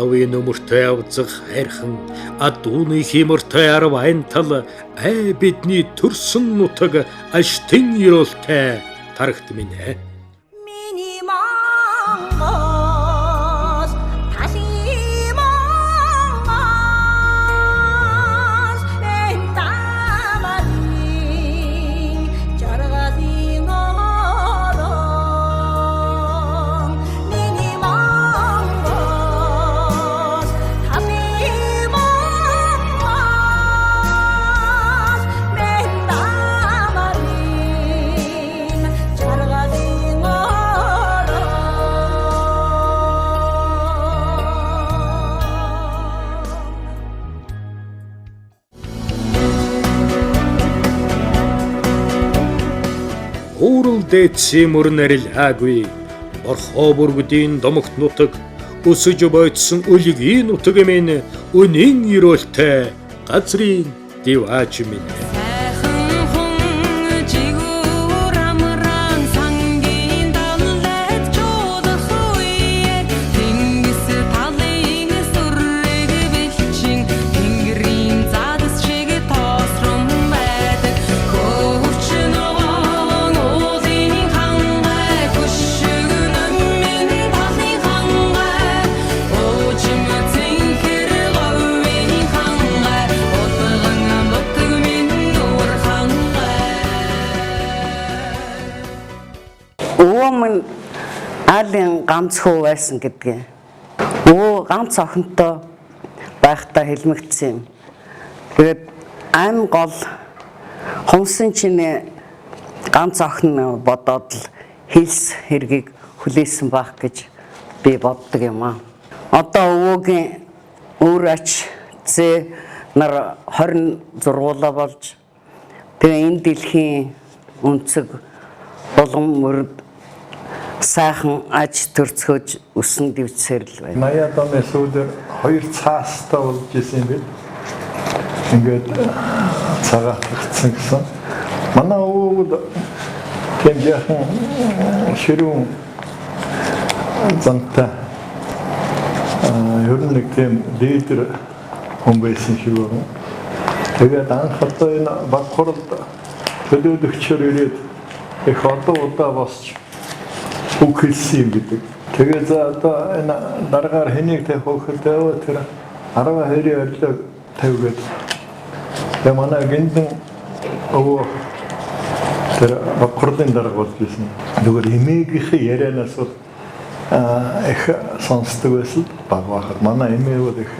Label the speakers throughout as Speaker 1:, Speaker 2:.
Speaker 1: Ловын нөмөртэй авзах хайрхан адууны хиймортой арвайн тал ай бидний төрсөн нутаг аштын ерөөлтэй тарагт минь ээ.
Speaker 2: Миний Монгол, талын Монгол, Бэнтамарын жаргалын орон. Миний Монгол, талын Монгол, Бэнтамарын жаргалын орон.
Speaker 1: Уурал дээдсийн мөрөн арилгаагүй борхоо бүргдийн домогт нутаг өсөж бойтсон өлгийн нутаг минь үнэн ерөөлтэй газрын дивааж минь.
Speaker 3: Сайхан хүн жигүүр амраан сангийн далайд чуулах үеэр тэнгис талын сүрэг бэлчин тэнгэрийн задас шиг тоосрон байдаг хөвч ногоон уулын хангай хөшиг нөмөн талын хангай уужим цэнхэр говийн хангай удган нутаг минь нүүр хангай.
Speaker 4: Өвөө минь аалын ганц хүү байсан гэдгээ. Өвөө ганц охинтой байхдаа хэлмэгдсэн юм. Тэгээд ам гол хумсын чинээ ганц охин бодоод л хэлс хэргийг хүлээсэн байх гэж би боддог юм аа. Одоо өвөөгийн өөр ач зээ нар 26 болж тэгээ энэ дэлхийн өнцөг булган мөрөд сайхан аж төрцгөөж өсөн дэвцээр л байна.
Speaker 5: 80-аад оны сүүлээр хоёр цаастай болж исэн юм бид. Ингээд цагаатгцсан гэсэн. Манай өвөөг тийм яхан ширүүн зантай ер нь нэг тийм лидер хүн байсан шиг байна. Тэгээд анх одоо энэ баг хуралд төлөөлөгчөөр ирээд их одоо удаа босч үг хэлсэн юм гэдэг. Тэгээ за одоо энэ даргаар хэнийг тавих вэ гэхэд тэр 12-ийн орилог тавьгээд тэгээ манай гиндэн өвөө тэр баг хурлын дарга болж исэн. Зүгээр эмээгийнхээ ярианаас бол их сонсдог байсан баг байхад манай эмээ бол их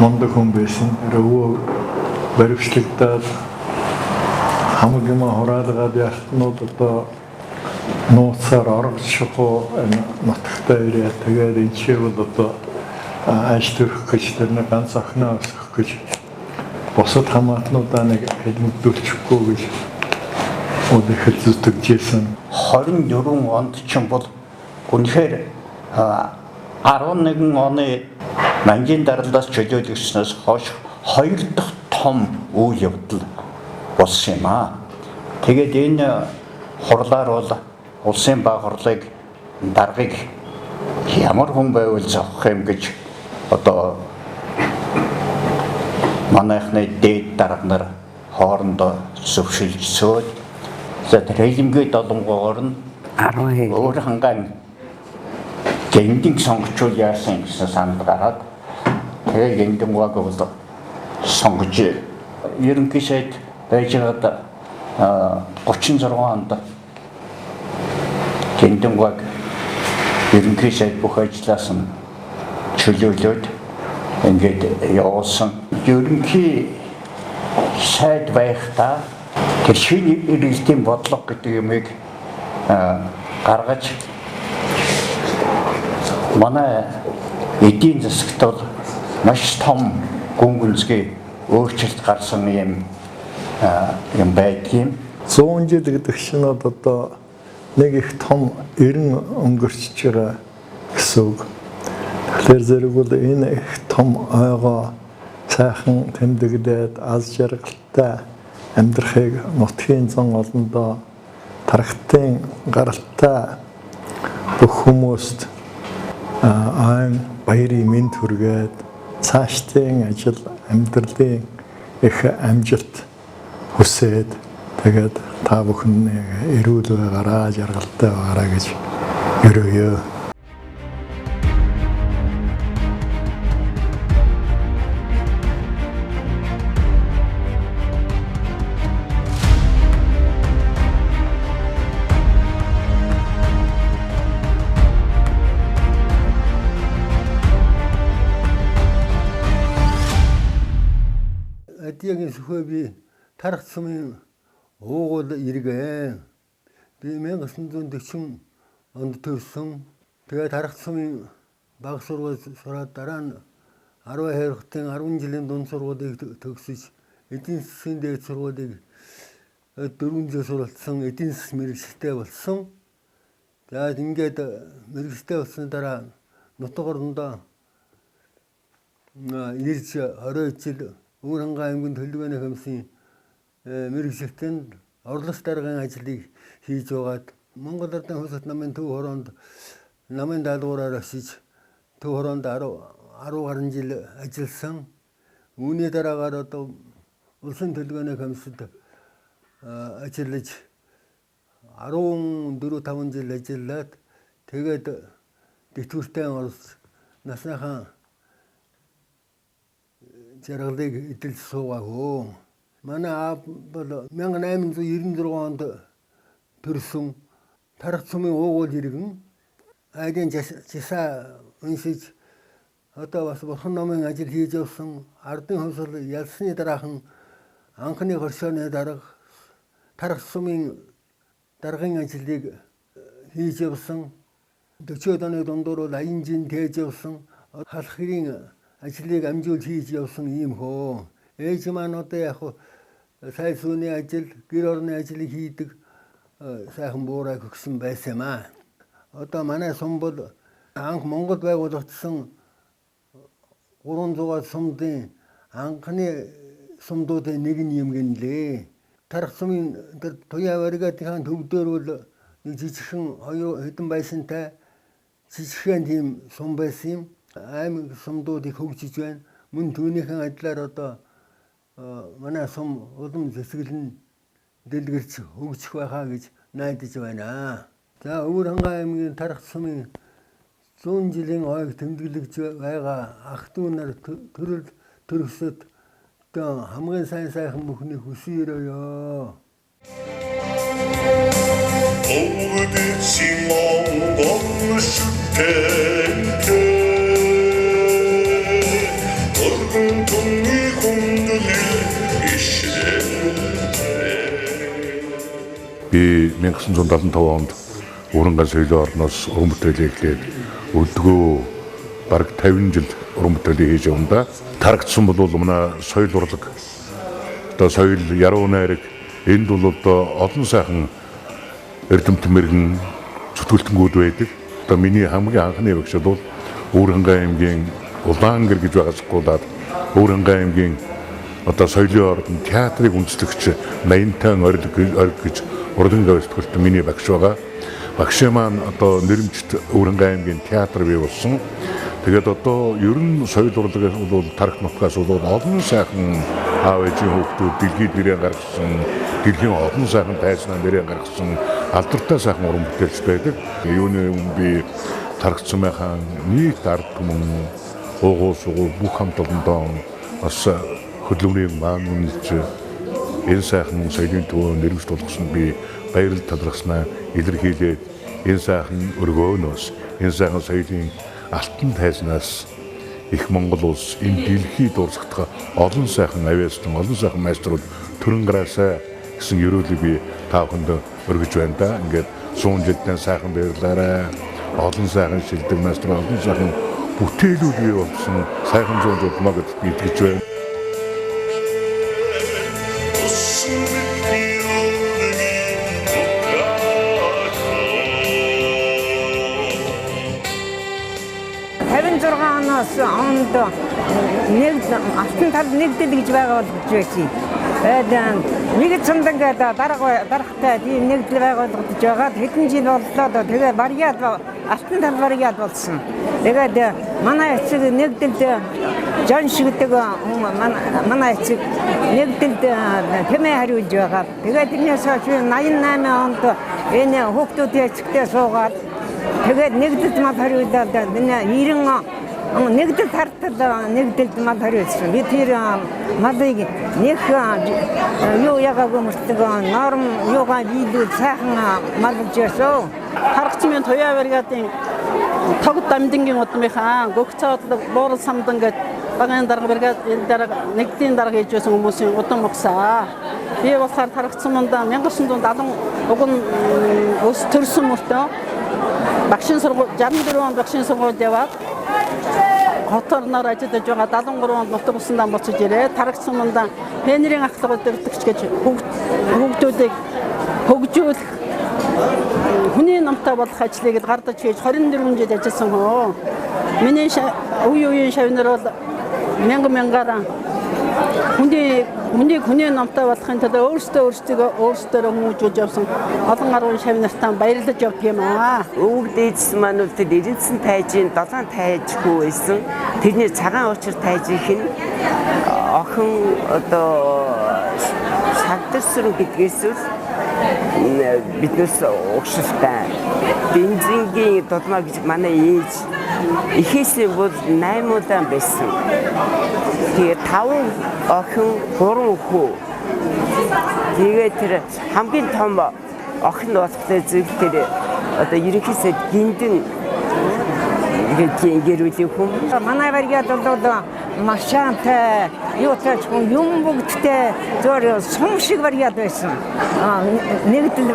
Speaker 5: мундаг хүн байсан. Тэр өвөө баривчлагдаад хамаг юм хураалгаад яхтнууд одоо нууцаар оргож шухуу энэ нутагтаа ирээд тэгээд энэ чи бол одоо аж төрөх гэж тэр нэг ганц охиноо өсгөх гэж бусад хамаатнуудаа нэг хэлмэгдүүлчихгүй гэж үл их зүтгэжсэн.
Speaker 6: 24 онд ч юм бол үнэхээр 11 оны Манжийн дарлаас чөлөөлөгснөөс хойш хоёр дахь том үйл явдал болсон юм аа. Тэгээд энэ хурлаар бол улсын баг хурлыг даргыг ямар хүн байвал зохих юм гэж одоо манайхны дээд дарга нар хоорондоо зөвшөлдсөөд за тэр хэлэмгээ долонгоогоор нь
Speaker 4: 12.
Speaker 6: өөр хангаан гендинг сонгочвол яасан гэсэн санал гараад тэгээ гендинг баг бол сонгож ерөнхий сайд байж байгаад 36 онд гендинг баг ерөнхий сайд бүх ажлаас нь чөлөөлөөд ингээд явуулсан. Ерөнхий сайд байхдаа тэр шинэ эргэлтийн бодлого гэдэг юмыг гаргаж манай эдийн засагт бол маш том гүн гүнзгий өөрчлөлт гарсан юм юм байдгийн.
Speaker 5: 100 жил гэдэг чинь одоо нэг их том эрен өнгөрчж байгаа гэсэн үг. Тэгэхээр зэрэг бол энэ их том ойгоо сайхан тэмдэглээд аз жаргалтай амьдрахыг нутгийн зан олондоо тархтын гаралтай бүх хүмүүст айн Баярын мэнд хүргээд цаашдын ажил амьдралын их амжилт хүсээд тэгээд та бүхэн эрүүл байгаараа, жаргалтай байгаараа гэж ерөөе.
Speaker 7: Адиагийн сөхөө би Тарх сумын уугуул иргэн. Би 1940 онд төрсөн. Тэгээд Тарх сумын баг сургууль сураад дараа нь 12 хотын 10 жилийн дунд сургуулийг төгсөж эдийн засгийн дээд сургуулийг 4 жил суралцсан, эдийн засгийн мэргэжилтэй болсон. За ингээд мэргэжилтэй болсны дараа нутаг орондоо ирж 22 жил Өвөр Хангай аймгийн төлөвлөгөөний комиссийн мэргэжилтэнд орлогч даргын ажлыг хийж байгаад Монгол Ардын Хувьсгалт намын төв хороонд намын даалгавраар очиж төв хороонд 10 гаруй жил ажилласан. Үүний дараагаар одоо улсын төлөвлөгөөний комиссад ажиллаж 14 5 жил ажиллаад тэгээд тэтгэвртэй оролцож насныхаа жаргалыг эдэлж суугаагүй. Манай аав бол 1896 онд төрсөн Тарх сумын уугуул иргэн айлын жасаа уншиж одоо бас бурхан номын ажил хийж явсан. Ардын хувьсгал ялсны дараахан анхны хоршооны дарга Тарх сумын даргын ажлыг хийж явсан. 40-од оны дундуур бол аян жин тээж явсан. Халах хэрийн ажлыг амжуулж хийж явсан ийм хөө. Ээж маань одоо яг сай сүүний ажил, гэр орны ажлыг хийдэг сайхан буурай өгсөн байсан юм аа. Одоо манай сум бол анх Монгол байгуулагдсан 300 сумдын анхны сумдуудын нэг нь юм гинлээ. Тарх сумын тэр туяа баригатын төв дээр бол нэг жижигхэн хоёр хэдэн байшинтай жижигхэн тийм сум байсан юм. Аймаг сумдууд их хөгжиж байна. Мөн түүнийхэн адилаар одоо манай сум улам зэсгэлэн дэлгэрч хөгжих байхаа гэж найдаж байна. За Өвөр Хангай аймгийн Тарх сумын 100 жилийн ойг тэмдэглэж байгаа ах дүү нар төрөл төрөсөд одоо хамгийн сайн сайхан бүхний хүсэн өрөөё.
Speaker 8: Өвдөцийн Монгол шүтэнтэй өргөн түмний хүндлэл ишлэлтэй.
Speaker 9: Би 1975 онд Өвөр Хангай соёлын орноос уран бүтээлээ эхлээд өдгөө бараг 50 жил уран бүтээлээ хийж явна да. Тарагдсан бол манай соёл урлаг одоо соёл яруу найраг энд бол одоо олон сайхан эрдэмтэн мэрэгэн зүтгэлтэнгүүд байдаг. Одоо миний хамгийн анхны багш бол Өвөр Хангай аймгийн Улаангэр гэж байгаас Өвөр Хангай аймгийн одоо соёлын ордон театрыг үндэслэгч 80 ориг гэж урлагийн гавь сэтгүүлт миний багш байгаа. Багшийн маань одоо нэрмжт Өвөр Хангай аймгийн театр бий болсон. Тэгээд одоо ер нь соёл урлаг бол Тарх нутгаас бол олон сайхан аав ээжийн хүүхдүүд дэлхийд нэрээ гаргасан, дэлхийн олон сайхан тайзнаа нэрээ гаргасан алдартай сайхан уран бүтээлч байдаг. Юуны өмнө би Тарх сумынхаа нийт ард түмэн уугуул сугуул бүх хамт олондоо бас хөдөлмөрийн маань үнэлж энэ сайхан соёлын төвөө нэрмжт болгосон би баярлал талархснаа илэрхийлээд энэ сайхан өргөөнөөс энэ сайхан соёлын алтан тайзнаас их Монгол улс энэ дэлхийд дурсагдах олон сайхан авиастан олон сайхан майструуд төрөн гараасаа гэсэн ерөөлийг би та бүхэнд өргөж байна да. Ингээд 100 жилдээ сайхан баярлаарай. Олон сайхан шилдэг майстер, олон сайхан бүтээлүүд бий болсон сайхан 100 жил болно гэдэгт би итгэж байна.
Speaker 10: 56 оноос онд нэг алтан тал нэгдэл гэж байгуулагдж байсан. Нэг цамдан гэдэг дарга даргатай тийм нэгдэл байгуулагдж байгаад хэдэн жил боллоо. Тэгээ барьяад Алтан талбар яд болсон. Тэгээд манай эцэг нэгдэлд Жон шигдэг манай эцэг нэгдэлд хэмээ хариулж байгаа. Тэгээд тэрнээс хойш 88 онд энэ хүүхдүүдийн эцэгтэй суугаад тэгээд нэгдэлд мал хариулаад энэ 90 нэгдэл тартал нэгдэлд мал хариулсан. Би тэр малыг нэг юу ягаагүй мөртлөг норм юугаа биелүүл сайхан малж ясоо.
Speaker 11: Харгацмын туяа бригадын тогт дамдингийн удмынхаа гөгцөөдлөг буурал самдан гээд багын дарга бригадын дарга нэгдлийн дарга хийж байсан хүмүүсийн удам угсаа. Би болохоор Тархацманда 1970 уг нь өс төрсөн мөртөө багшийн сургууль 64 онд багшийн сургуульд яваад хоторноор ажиллаж байгаа 73 онд нутаг усандаа буцаж ирээд Тархацманда Пенерийн ахлах удирдагч гэж хүүхдүүдийг хөгжүүлэх хүний номтой болох ажлыг л гардаж хийж 24 жил ажилласан хөө. Миний үе үеийн шавнар бол мянга мянгаараа хүний хүний номтой болохын тулд өөрсдөө өөрсдөө өөрсдөө хүмүүжүүлж явсан олон гаруй шав нартаа баярлаж явдаг юм аа.
Speaker 12: Өвөг дээдс маань бол тэр 99 тайжийн 7 тайж хүү байсан. Тэрний цагаан учир тайжийнх нь охин одоо шавдарсан гэдгээс л биднээс угшилтай. Бензингийн дулмаа гэж манай ээж эхээсээ бол 8 удаан байсан. Тэгээ 5 охин 3 хүү. Тэгээ тэр хамгийн том охин болохоор зүг тэр одоо ерөнхийдөө гиндэн гэж гэрүүлийн хүн.
Speaker 10: Манай бригад бол машаантай, юутай ч хүн юм бүгдтэй зөвөр сум шиг бригад байсан. Нэгдэл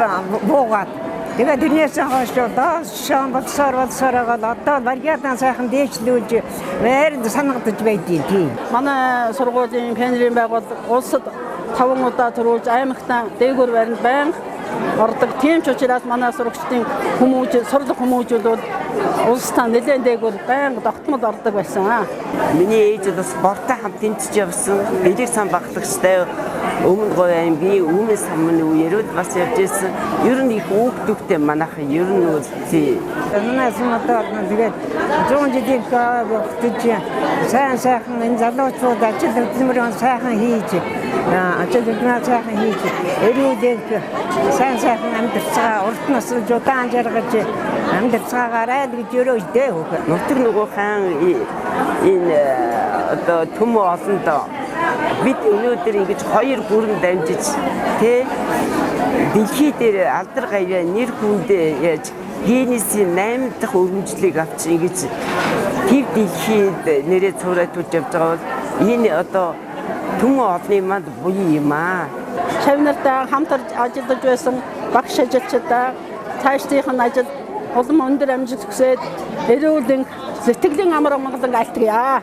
Speaker 10: буугаад. Тэгээд тэрнээс хойш доош болсоор болсоор байгаа одоо бригадаа сайхан дээшлүүлж байр санагдаж байдیں۔ Тийм.
Speaker 11: Манай сургуулийн пионерийн байгууллага улсад 5 удаа төрүүлж аймагтаа дээгүүр баринд байнга ордог. Тийм ч учраас манай сурагчдын хүмүүж сурлах хүмүүжүүл улстай нэлээд дээгүүр байнга тогтмол ордог байсан.
Speaker 12: Миний ээж бол спорттой хамт тэмцэж явсан. Бэлэг сан багтлагчтай Өмнө Говь аймгийн Өмнө самны үеэрүүд бас явж ирсэн. Ер нь их хүүхдүүдтэй манайхан ер нь бол тий.
Speaker 10: Манай сумад тэгээд 100 жилийн өгтөж сайн сайхан энэ залуучууд ажил хөдөлмөрөө сайхан хийж ажил хөдөлмөрөө сайхан хийж эрүүлэг сайн сайхан амьдарцгаа урт насалж удаан жаргаж амьдарцгаагаарай л гэж өрөөждөө хөөх.
Speaker 12: Нутаг нөгөө хаан энэ одоо төмөө олондоо бид өнөөдөр ингэж хоёр бүрэн дамжиж тэ дэлхий дээр алдар гавьяа нэр хүндээ яаж Гиннесийн 8 дахь өргөмжлийг авч ингэж төв дэлхийд нэрээ цуурайтуулж явж байгаа бол энэ одоо төмөө олны манд буян юм аа.
Speaker 11: Шав нартай хамтарч ажиллаж байсан багш ажилчдаа цаашдынх нь ажил улам өндөр амжилт хүсээд эрүүлэн сэтгэлийн амар амгалан альтгая.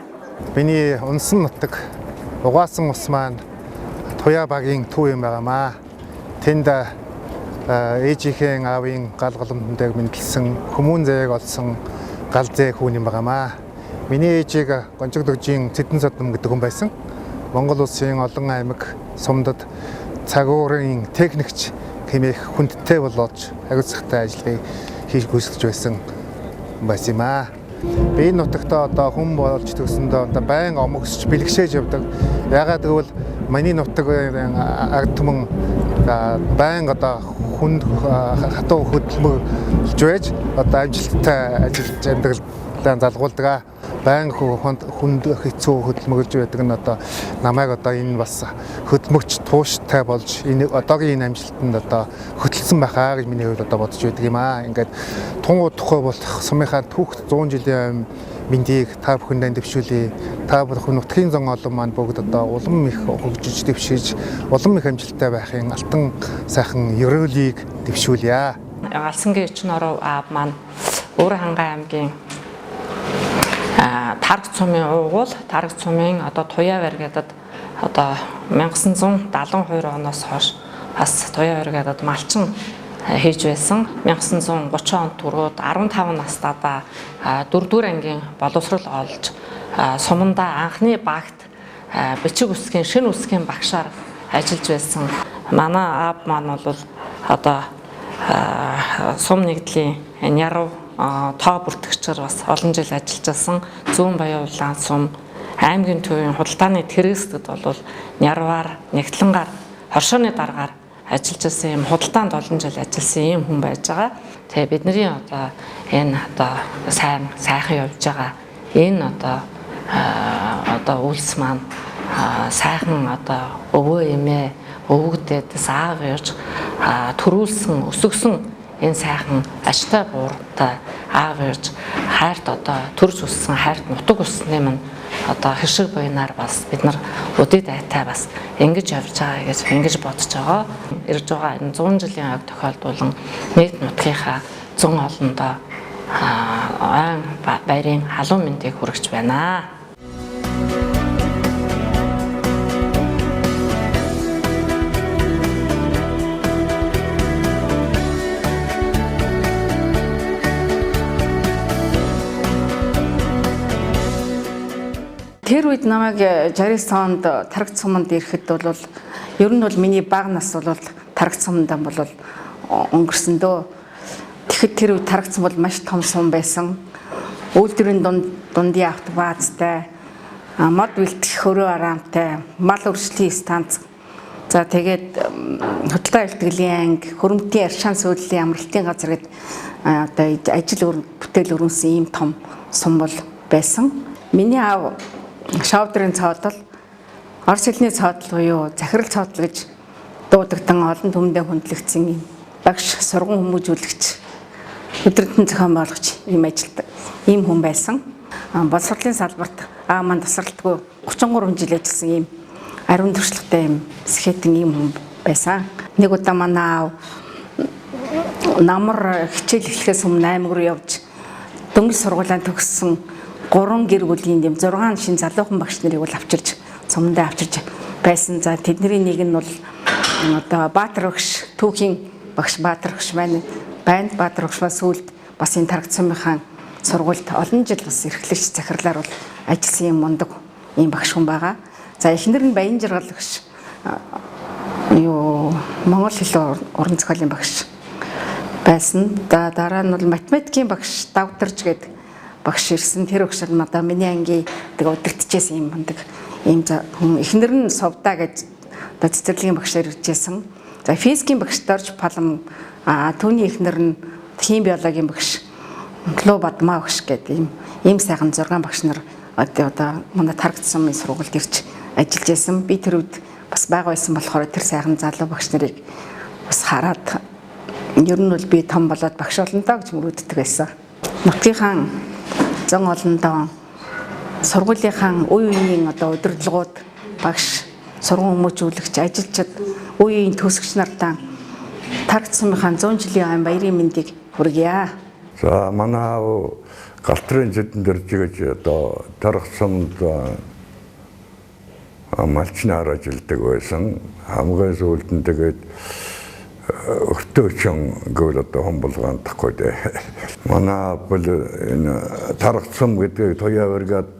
Speaker 13: Миний унсан нутаг угаасан ус маань Туяа багийн төв юм байгаамаа. Тэнд ээжийнхээ аавын гал голомтонтэйг мэндэлсэн хүмүүн зээг олсон гал зээ хүүн юм байгаамаа. Миний ээжийг Гонжиг дөгжийн Цэдэн содном гэдэг хүн байсан. Монгол улсын олон аймаг сумдад цагуурын техникч хэмээх хүндтэй болоод агилцахтай ажлыг хийж гүйцэтгэж байсан байсан юм аа. Би энэ нутагтаа одоо хүн болж төгсөндөө одоо байн омогсч бэлгшээж явдаг. Ягаад гэвэл миний нутаг ард түмэн байн одоо хүнд хатуу хөдөлмөрлж байж одоо амжилттай ажиллаж амьдралаа залгуулдаг. Байн хүнд хэцүү хөдөлмөрлж байдаг нь одоо намайг одоо энэ бас хөдөлмөгч тууштай болж энэ одоогийн энэ амжилтанд одоо хөтөлсөн байхаа гэж миний хувьд одоо бодож байдаг юм аа. Ингээд тун удахгүй болох сумынхаа түүх 100 жилийн мэндийг та бүхэндээ дэвшүүлье. Та бүхэн нутгийн зон олон маань бүгд одоо улам их хөгжиж дэвшиж улам их амжилттай байхын алтан сайхан ерөөлийг дэвшүүлье.
Speaker 14: Галсангийн 90 оров аав маань Өвөр хангай аймгийн Тараг цумын уугуул, Тараг цумын одоо Туяа бригадад одоо 1972 оноос хойш бас Туяа бригадад малчин хийж байсан. 1930 онд төрөөд 15 настайдаа 4-р ангийн боловсрол олж сумандаа анхны багт бичиг үсгийн шинэ үсгийн багшаар ажиллаж байсан. Манай аав маань бол одоо сум нэгдлийн нярав тоо бүртгэгчээр бас олон жил ажиллаж байсан. Зүүн Баян Улаан сум аймгийн төвийн худалдааны тэрэгсэд бол нярваар, нэгтлэнгаар, хоршооны даргаар ажиллаж байсан юм, худалдаанд олон жил ажилласан ийм хүн байж байгаа. Тэгээ бидний одоо энэ одоо сайн сайхан явж байгаа энэ одоо үйлс маань сайхан одоо өвөө эмээ өвөгдөөс аав ээж төрүүлсэн өсгсөн энэ сайхан аштай бууртай аав ээж хайрт одоо төрж өссөн хайрт нутаг өссөний минь одоо хишиг буйнаар бас бид нар үдид айтай бас ингэж явж байгаа гэж ингэж бодож байгаа. Ирж байгаа энэ 100 жилийн ойг тохиолдуулан нийт нутгийнхаа зөн олондоо ойн баярын халуун мэндийг хүргэж байна.
Speaker 15: Тэр үед намайг 69 онд Тараг суманд ирэхэд бол ер нь бол миний бага нас бол Тараг суманд бол өнгөрсөн дөө. Тэгэхэд тэр үед Тараг сум бол маш том сум байсан. Үйлдвэрийн дундын автобазтай, мод бэлтгэх хөрөө араамтай, мал өршлийн станц. За тэгээд худалдаа бэлтгэлийн анги, хөрөмтийн аршаан сүйдлийн амралтын газар гээд одоо ажил бүтээл өрнөсөн ийм том сум бол байсан. Миний аав шовдрын цоодол, орос хэлний цоодол буюу захирал цоодол гэж дуудагдан олон түмэндээ хүндлэгдсэн юм багш, сурган хүмүүжүүлэгч, өдөртөн зохион байгуулагч ийм ажилд ийм хүн байсан. Боловсролын салбарт аав маань тасралтгүй 33 жил ажилласан ийм ариун туршлагатай ийм сэхэтэн ийм хүн байсан. Нэг удаа манай аав намар хичээл эхлэхээс өмнө аймаг руу явж дөнгөж сургуулаа төгссөн 3 гэр бүлийн юм 6 шин залуухан багш нарыг бол авчирч сумдаа авчирч байсан. За тэдний нэг нь бол одоо Баатар багш, түүхийн багш Баатар багш байна. Баатар багш ба сүүлд бас энэ Тараг сумынхаа сургуульд олон жил бас эрхлэгч захирлаар бол ажилласан юм мундаг ийм багш хүн байгаа. За эхнэр нь Баян Жаргал багш, юу монгол хэл уран зохиолын багш байсан. За дараа нь бол математикийн багш Давтарж гэдэг багш ирсэн. Тэр багш нь одоо миний ангийн тэг удирдахжсэн юм мундаг ийм хүн. Эхнэр нь Сувда гэж одоо цэцэрлэгийн багшаар иржсэн. За физикийн багш Дорж Палам, түүний эхнэр нь хим биологийн багш Луу Бадмаа багш гэдэг ийм сайхан 6 багш нар одоо манай Тараг сумын сургуульд ирж ажиллаж байсан. Би тэр үед бас бага байсан болохоор тэр сайхан залуу багш нарыг бас хараад ер нь бол би том болоод багш болно доо гэж мөрөөддөг байсан. Нутгийнхаа зөн олондоо сургуулийнхаа үе үеийн одоо удирдлагууд, багш, сургууль хүмүүжүүлэгч, ажилчид, үе үеийн төгсөгч нартаа Тараг сумынхаа 100 жилийн ойн баярын мэндийг хүргье.
Speaker 16: За манай аав галтрын зэдэн дэржигэж одоо Тараг сумд малчнаар ажилладаг байсан. Хамгийн сүүлд нь тэгээд өртөөчөн гэвэл одоо хүн болгондохгүй дээ. Манай бол энэ Тараг сум гэдгийг туяа баргаад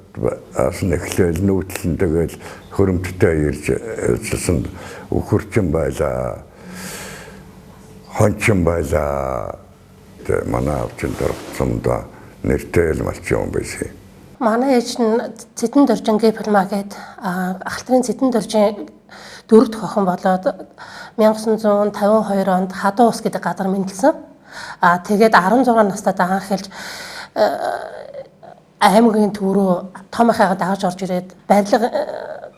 Speaker 16: асан эхлээл нүүдлэн тэгэл хөрөмттэй ирж ажилласан үхэрчин байлаа. Хончин байлаа. Манай авчин Тараг сумд нэртэй л малчин хүн байсан.
Speaker 17: Манай ээж нь Цэдэн дөржин Гэпэлма гээд Ахaltrын Цэдэн дөржин дөрөв дэх охин болоод 1952 онд Хадуу ус гэдэг газар мэндэлсэн. Тэгээд 16 настай анх хэлж аймгийн төв рүү том ахыгаа дагаж орж ирээд барилга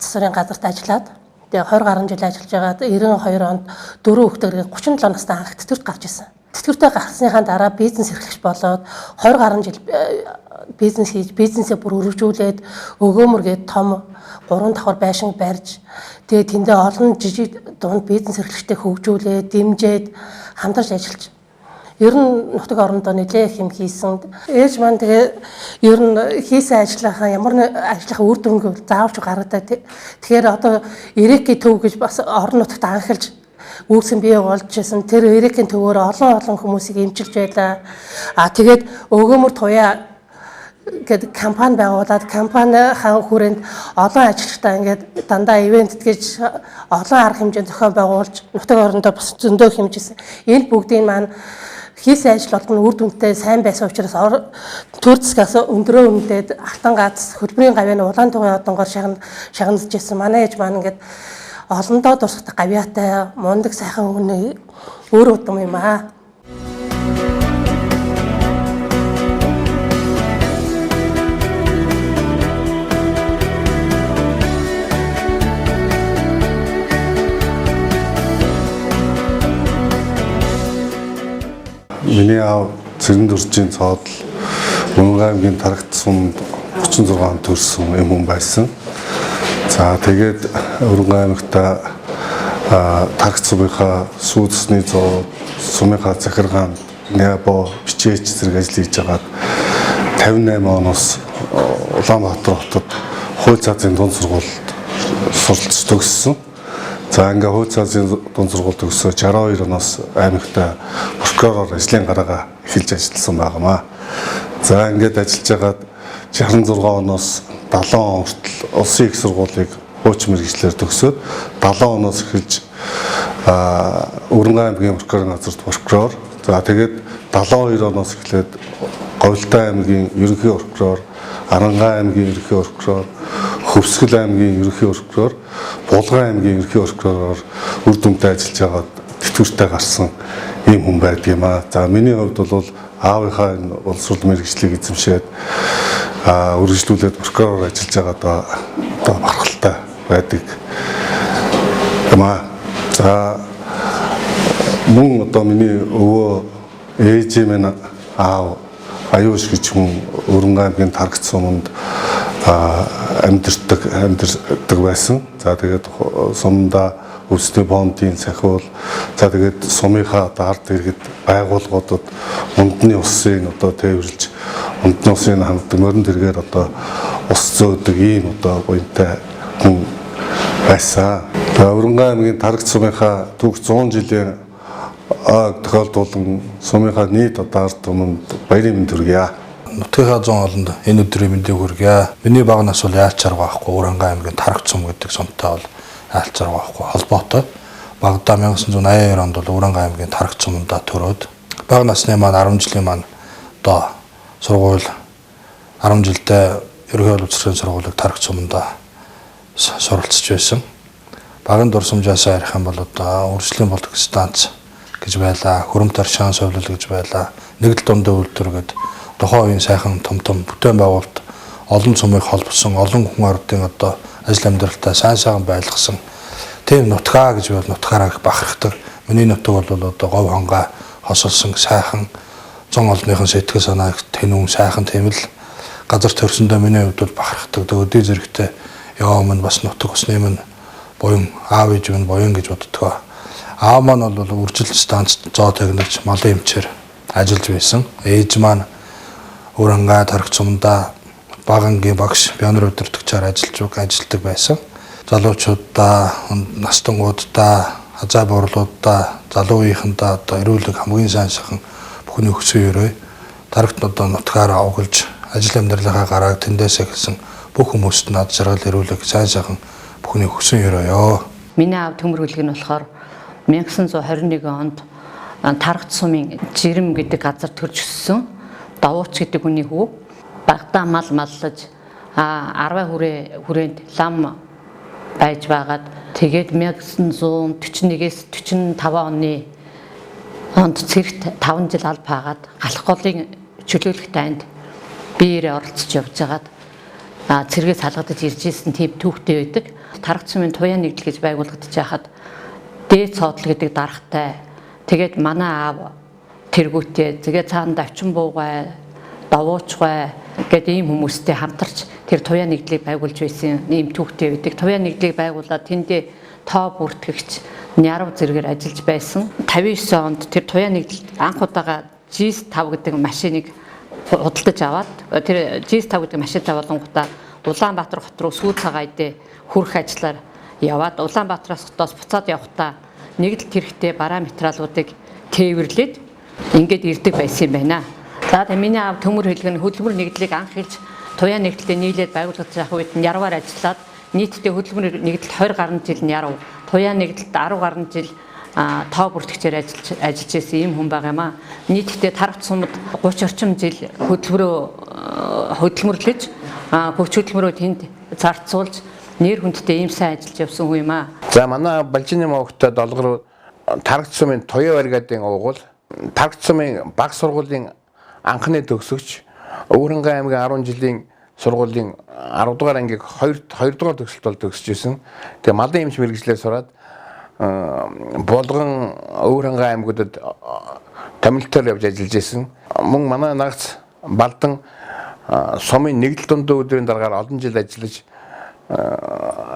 Speaker 17: засварын газарт ажиллаад тэгээ 20 гаруй жил ажиллаж байгаад 92 онд дөрөв хүүхдээр 37 настай анх тэтгэврт гарч ирсэн. Тэтгэвртээ гарсныхаа дараа бизнес эрхлэгч болоод 20 гаруй жил бизнес хийж, бизнесээ бүр өргөжүүлээд өгөөмөр гээд том 3 давхар байшин барьж тэгээ тэндээ олон жижиг дунд бизнес эрхлэгчтэй хөгжүүлээд, дэмжиж, хамтарч ажиллаж ер нь нутаг орондоо нэлээх юм хийсэн. Ээж маань тэгээ ер нь хийсэн ажлынхаа ямар нэг ажлынхаа үр дүнг заавч гаргадаг. Тэгэхээр одоо Эрекийн төв гэж бас орон нутагт анхалж үүсгэн бий болж байсан. Тэр Эрекийн төвөөр олон олон хүмүүсийг эмчилж байлаа. Тэгээд өгөөмөр туяа гээд компани байгуулад компани хаан хүрээнд олон ажилчтай ингээд дандаа ивент гэж олон арга хэмжээ зохион байгуулж нутаг орондоо бас зөндөө хэмжижсэн. Энэ бүгдийг маань Хийсэн ажил болгоно үр дүнтэй сайн байсан учраас төр засгаас өндрөө өндөд алтан гац хөдөлмөрийн гавьяаны улаан тугын одонгоор шагнаж ирсэн. Манай ээж маань ингээд олондоо дурсахдаг гавьяатай мундаг сайхан хүн өөр удам юм аа.
Speaker 18: Миний аав Цэрэндүржийн цоодол Үнэн аймгийн Тарагт сумд 36 онд төрсэн юм хүн байсан. За тэгээд Өргөн аймагта Тарагт сумынхаа сүүцсний зоо сумынхаа захиргаанд Нябо бичээч зэрэг ажил хийж байгаад 58 оноос Улаанбаатар хотод хууль цаазын дунд сургуульд суралцж төгссөн. За ингээ хууль цаазын дунд сургууль төгсөө 62 оноос аймагта прокуророор ажлын гараагаа эхэлж ажилласан байгаамаа. За ингээд ажиллаж байгаад 66 оноос 70 он хүртэл улсын их сургуулийг хуучин мэргэжлээр төгсөөд 70 оноос эхэлж Өрөнгө аймгийн прокурорын газарт прокурор, за тэгээд 72 оноос эхлээд Говьлтай аймгийн ерөнхий прокурор, Арангаан аймгийн ерөнхий прокурор, Хөвсгөл аймгийн ерөнхий прокурор, Булган аймгийн ерөнхий прокуророор үр дүнтэй ажиллаж байгаад тэтгэвртэй гарсан ийм хүн байдаг юм аа. За миний хувьд бол аавынхаа энэ боловсрол мэргэжлийг эзэмшээд үргэлжлүүлээд прокуророор ажиллаж байгаад одоо бахархалтай байдаг юм аа. За мөн одоо миний өвөө ээж минь аав Аюуш гэж хүн Өрөнгө аймгийн Тарагт суманд амьдардаг байсан. За тэгээд сумдаа өвсний фондын сахиул, за тэгээд сумынхаа одоо ард иргэд байгууллагуудад ундны усын одоо тээвэрлж, ундны усын ханддаг морин тэргээр одоо ус зөөдөг ийм одоо буянтай хүн байсан. За Өрөнгө аймгийн Тарагт сумынхаа түүх 100 жилийн тохиолдуулан сумынхаа нийт одоо ард түмэнд баярын мэнд хүргье.
Speaker 19: Нутгийнхаа зун олонд энэ өдрийн мэндийг хүргье. Миний бага нас бол яалч арга байхгүй Өрөнгө аймгийн Тарагт сум гэдэг сумтай бол яалч арга байхгүй холбоотой. Багадаа 1982 онд бол Өрөнгө аймгийн Тарагт сумдаа төрөөд бага насны маань 10 жилийн маань одоо сургууль 10 жилдээ ерөнхий боловсролын сургуулийг Тарагт сумдаа суралцж байсан. Багын дурсамжаасаа ярих юм бол одоо үржлийн болдог станц гэж байлаа, хөрөмт аршаан совлол гэж байлаа, нэгдэл дундын үйлдвэр гээд тухайн үеийн сайхан том том бүтээн байгуулалт олон сумыг холбосон, олон хүн ардын одоо ажил амьдралтаа сайн сайхан байлгасан тийм нутгаа гэж бол нутгаараа их бахархдаг. Миний нутаг бол одоо говь хонгой хосолсон сайхан зун олонныхон сэтгэл санааг тэнүүн сайхан тийм л газар төрсөндөө миний хувьд бол бахархдаг. Өдий зэрэгтэй яваа минь бас нутаг усны минь буян аав ээж минь буян гэж боддгоо. Аав маань бол үржил станц зоо тагнаж малын эмчээр ажиллаж байсан. Ээж маань Өрөнгө Тарагт сумдаа бага ангийн багш пионер удирдагчаар ажилладаг байсан. Залуучуудаа, настангуудаа, хазай борлуудаа, залуу үеийнхэндээ одоо эрүүлэг хамгийн сайн сайхан бүхний өксөн өрөө Тарагт одоо нутгаараа угалж ажил амьдралынхаа гарааг тэндээс эхэлсэн бүх хүмүүст над жаргал эрүүлэг сайн сайхан бүхний өксөн өрөө.
Speaker 20: Миний аав төмөр хөлөг нь болохоор 1921 онд Тарагт сумын Жирэм гэдэг газар төрж өссөн. Давууч гэдэг хүний хүү. Багадаа мал маллаж 10 хүрээнд лам байж байгаад тэгээд 1941-ээс 45 оны онд цэрэгт 5 жил аль паагаад Галах голын чөлөөлөх дайнд биеэрээ оролцож явж байгаад цэргээс салгадаж ирж исэн тийм түүхтэй байдаг. Тарагт сумын туяа нэгдэл гэж байгуулагдаж байхад дээд цоодлол гэдэг даргатай. Тэгээд манай аав тэргүүтээ тэгээ цаана давчин буугай, давуучгай гэдэг ийм хүмүүстэй хамтарч тэр туяа нэгдлийг байгуулж байсан ийм түүхтэй байдаг. Туяа нэгдлийг байгуулад тэндээ тоо бүртгэгч нярав зэрэгээр ажиллаж байсан. 59 онд тэр туяа нэгдэл анх удаага GS5 гэдэг машиныг худалдаж аваад тэр GS5 гэдэг машинтай болонгуудаа Улаанбаатар хот руу сүү цагаан идэ хүрх ажиллаар яваад Улаанбаатараас хотоос буцаад явхдаа нэгдэл тэрхтээ бараа материалуудыг тээвэрлээд ингээд ирдэг байсан юм байна. За тэгээ миний аав төмөр хэлэг нь хөдөлмөр нэгдлийг анх хэлж туяа нэгдэлтэй нийлээд байгуулагдаж явах үед нь ярваар ажиллаад нийтдээ хөдөлмөр нэгдэлд 20 гаруй жил нь ярав. Туяа нэгдэлд 10 гаруй жил Тоо бүртгэгчээр ажиллаж байсан ийм хүн байгаа юм аа. Нийтдээ Тарагт сумд 30 орчим жил хөдөлмөрлөж, хүч хөдөлмөрөө тэнд зарцуулж, нэр хүндтэй ийм сайн ажиллаж явсан хүн юм аа.
Speaker 21: За, манай Балжины мовгтой Долгор Тарагт сумын Туяа бригадын уугуул, Тарагт сумын баг сургуулийн анхны төгсөгч, Өвөрхангай аймгийн 10 жилийн сургуулийн 10 дугаар ангийг 2 дугаар төгсөлт бол төгсөж исэн. Тэгээ малын эмч мэргэжлээр сураад Булган, Өвөрхангай аймагуудад томилтоор явж ажиллаж исэн. Мөн манай нагц Балдан сумын нэгдэл дундаа өдрийн дараагаар олон жил ажиллаж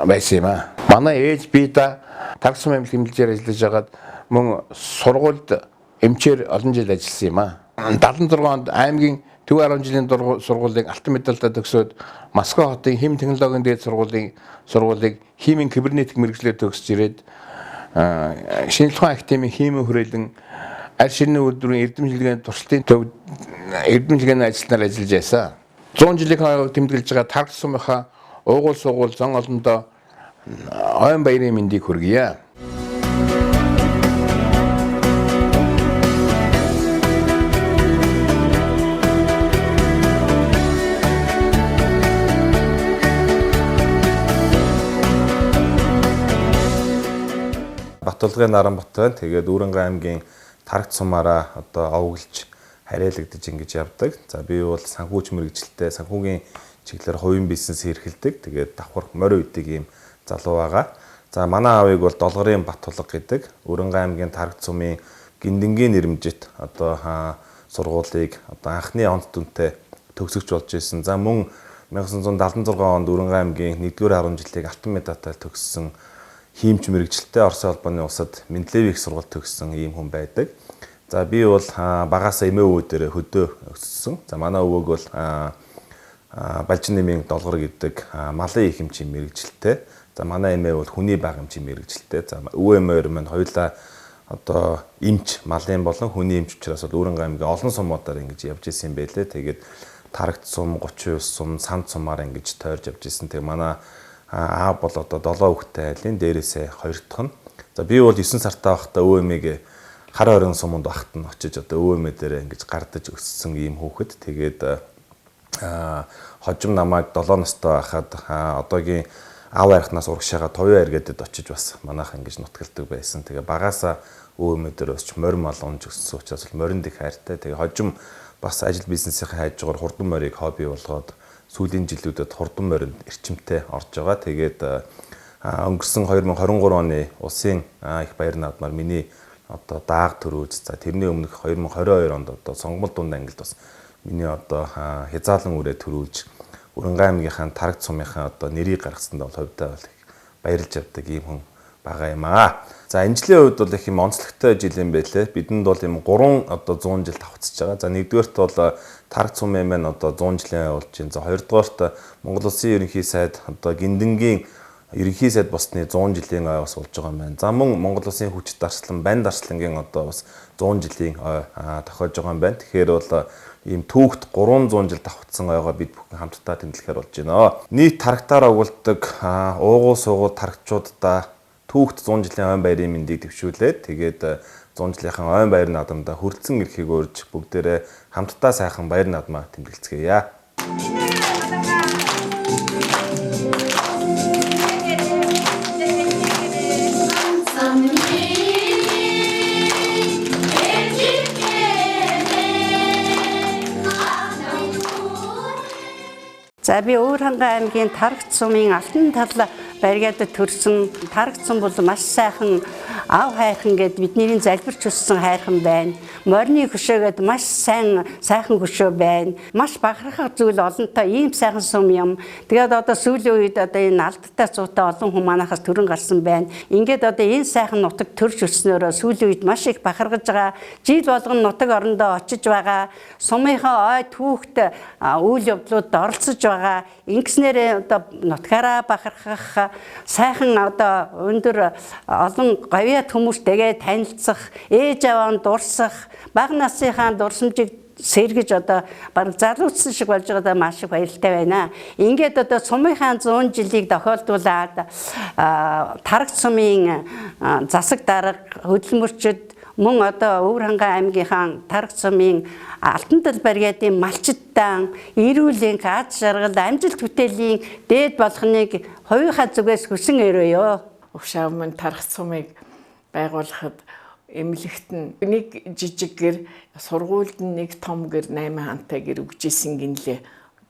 Speaker 21: байсан юм аа. Манай ээж би да Тараг сумын эмнэлэг эмнэлжээр ажиллаж байгаад мөн сургуульд эмчээр олон жил ажилласан юм аа. 76 онд аймгийн Төв 10 жилийн сургуулийг алтан медальтай төгсөөд Москва хотын хим технологийн дээд сургуулийг химийн кибернетик мэргэжлээр төгсөж ирээд Шинжлэх ухааны академийн химийн хүрээлэн аль ширний үйлдвэрийн эрдэм шилгээний туршилтын төв эрдэм шилгээний ажилтнаар ажиллаж байсан. 100 жилийн ойг тэмдэглэж байгаа Тараг сумынхаа уугуул суугуул зон олондоо ойн баярын мэндийг хүргье.
Speaker 22: Батулгын Наранбат байна. Тэгээд Өвөрхангай аймгийн Тарагт сумаараа одоо овоглож харьяалагдаж ингэж явдаг. За, би бол санхүүч мэргэжилтэй, санхүүгийн чиглэлээр хувийн бизнес эрхэлдэг. Тэгээд давхар морь үйдэг ийм залуу байгаа. За, манай аавыг бол Долгорын Батулга гэдэг, Өвөрхангай аймгийн Тарагт сумын Гиндэнгийн нэрмжит одоо сургуулийг одоо анхны онц дүнтэй төгсөгч болж исэн. За, мөн 1976 онд Өвөрхангай аймгийн 1-р 10 жилийг алтан медальтай төгссөн хиймч мэргэжилтэй, Оросын холбооны улсад Менделеевийн их сургууль төгссөн ийм хүн байдаг. За, би бол багасаа эмээ өвөө дээр хөдөө өссөн. За, манай өвөөг бол Балжин нэмийн Долгор гэдэг, малын их эмчийн мэргэжилтэй. За, манай эмээ бол хүний баг эмчийн мэргэжилтэй. За, өвөө эмээ хоёр маань хоёулаа одоо эмч, малын болон хүний эмч учраас бол Өвөрхангай аймгийн олон сумуудаар ингэж явж исэн юм байлээ. Тэгээд Тарагт сум, 39 сум, Санд сумаар ингэж тойрж явж исэн. Тэгээ манай аав бол одоо 7 хүүхэдтэй айлын дээрээсээ хоёр дахь нь. За, би бол 9 сартай байхдаа өвөө эмээгээ хар орон суманд багт нь очиж одоо өвөө эмээ дээрээ ингэж гардаж өссөн ийм хүүхэд. Тэгээд хожим намайг 7 настай байхад одоогийн аав архинаас урагшаага Туяа эргээдэд очиж бас манайх ингэж нутгалдаг байсан. Тэгээ багасаа өвөө эмээ дээр өсч морь мал унж өссөн учраас бол моринд их хайртай. Тэгээ хожим бас ажил бизнесийн хайжгаар хурдан морийг хобби болгоод сүүлийн жилүүдэд хурдан моринд эрчимтэй орж байгаа. Тэгээд өнгөрсөн 2023 оны улсын их баяр наадмаар миний одоо дааг төрөөж, за тэрний өмнөх 2022 онд одоо сонгомол дунд ангилд бас миний одоо хязаалан үрээ төрүүлж Өвөрхангай аймгийнхаа Тарагт сумынхаа одоо нэрийг гаргасанд бол хувьдаа бол их баярлж явдаг ийм хүн байгаа юм аа. За, энэ жилийн хувьд бол их юм онцлогтой жил юм байлээ. Бидэнд бол юм 3 одоо 100 жил давхцаж байгаа. За, нэгдүгээрт бол Тарагт сумын маань одоо 100 жилийн болж байна. За, хоёрдугаарт Монгол Улсын ерөнхий сайд одоо Гиндэнгийн ерөнхий сайд болсны 100 жилийн ой бас болж байгаа юм байна. За, мөн Монгол Улсын хүчит дарслан Банд дарслангийн одоо бас 100 жилийн ой тохиож байгаа юм байна. Тэгэхээр бол ийм түүхт 300 жил давхцсан ойгоо бид бүхэн хамтдаа тэмдэглэхээр болж байна. Нийт тарагтаар овоглодог уугуул суугуул тарагчуудаа түүхт 100 жилийн ойн баярын мэндийг дэвшүүлээд, тэгээд 100 жилийнхэн ойн баяр наадамдаа хүрэлцэн ирэхийг урьж бүгдээрээ хамтдаа сайхан баяр наадмаа тэмдэглэцгээе.
Speaker 4: За, би Өвөрхангай аймгийн Тарагт сумын Алтан тал бригадад төрсөн. Тарагт сум бол маш сайхан ав хайрхан гэд бидний залбирч өссөн хайрхан байна. Морины хөшөөгээд маш сайн сайхан хөшөө байна. Маш бахархах зүйл олонтой ийм сайхан сум юм. Тэгээд одоо сүүлийн үед одоо энэ алдтай зуутай олон хүн манайхаас төрөн гарсан байна. Ингээд одоо энэ сайхан нутаг төрж өснөөрөө сүүлийн үед маш их бахархаж байгаа. Жил болгон нутаг орондоо очиж байгаа. Сумынхаа ой түүхт үйл явдлуудад оролцож байгаа. Ингэснээр одоо нутгаараа бахархах, сайхан одоо өндөр олон гавьяат хүмүүстэйгээ танилцах, ээж аваа дурсах, бага насныхаа дурсамжийг сэргэж одоо бараг залуучсан шиг болж байгаадаа маш их баяртай байна. Ингээд одоо сумынхаа 100 жилийг тохиолдуулаад Тараг сумын засаг дарга хөдөлмөрчд мөн одоо Өвөр-Хангай аймгийнхаа Тараг сумын Алтан тал бригадын малчдаа эрүүл энх, аз жаргал, амжилт бүтээлийн дээд болохныг хувийнхаа зүгээс хүсэн өрөөё.
Speaker 1: Өгшаав мань Тараг сумыг байгуулахад эмнэлэгт нь нэг жижиг гэр, сургуульд нь нэг том гэр, 8 хантай гэр өгч исэн гинлээ.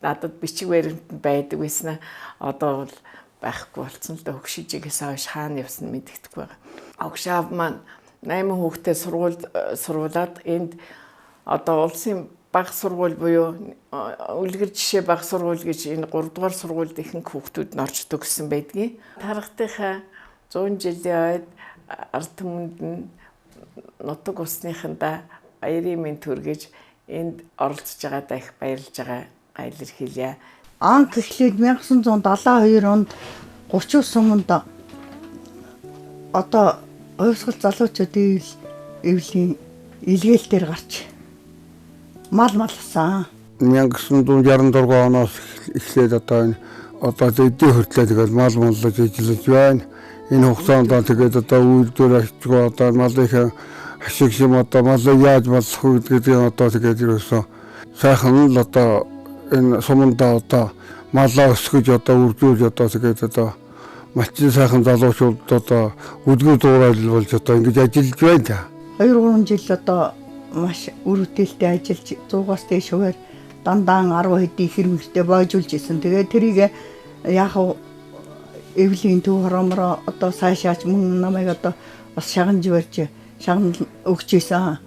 Speaker 1: Надад бичиг баримт байдаг байсан. Одоо бол байхгүй болсон л да, хөгшижигээс хойш хаана явсан мэддэхгүй байгаа. Огшаав маань 8 хүүхдээ сургуульд сургуулаад энд одоо улсын баг сургууль буюу үлгэр жишээ баг сургууль гэж энэ 3 дугаар сургуульд ихэнх хүүхдүүд нь орж төгссөн байдгийг. Таргатынхаа 100 жилийн ойд ард түмэнд нь нутаг усныхандаа баярын мэнд хүргэж энд оролцож байгаадаа их баярлж байгаа илэрхийлье.
Speaker 2: Анх эхлээд 1972 онд 30 суманд одоо хувьсгал залуучуудын эвлийн илгээлтээр гарч мал малсан.
Speaker 23: 1966 оноос эхлээд одоо энэ одоо эдийн хүртлээ тэгээд мал маллаж ажиллаж байна. Энэ хугацаанд тэгээд одоо үйлдвэр ачгүй одоо малынхаа ашиг юм одоо малыг яаж маллах вэ гэдгийг одоо тэгээд ерөөсөө сайхан л одоо энэ сумандаа одоо малаа өсгөж одоо үржүүлж одоо тэгээд одоо малчин сайхан залуучууд одоо үдгэр дуурайл болж одоо ингэж ажиллаж байна.
Speaker 2: 2-3 жил одоо маш үр бүтээлтэй ажиллаж 100-аас дээш хувиар дандаа 10 хэдийн хэрмэгтэй бойжуулж исэн. Тэгээд тэрийг яг эвлийн төв хоромроо одоо сайшаач мөн намайг одоо бас шагнаж барьж шагнал өгч исэн.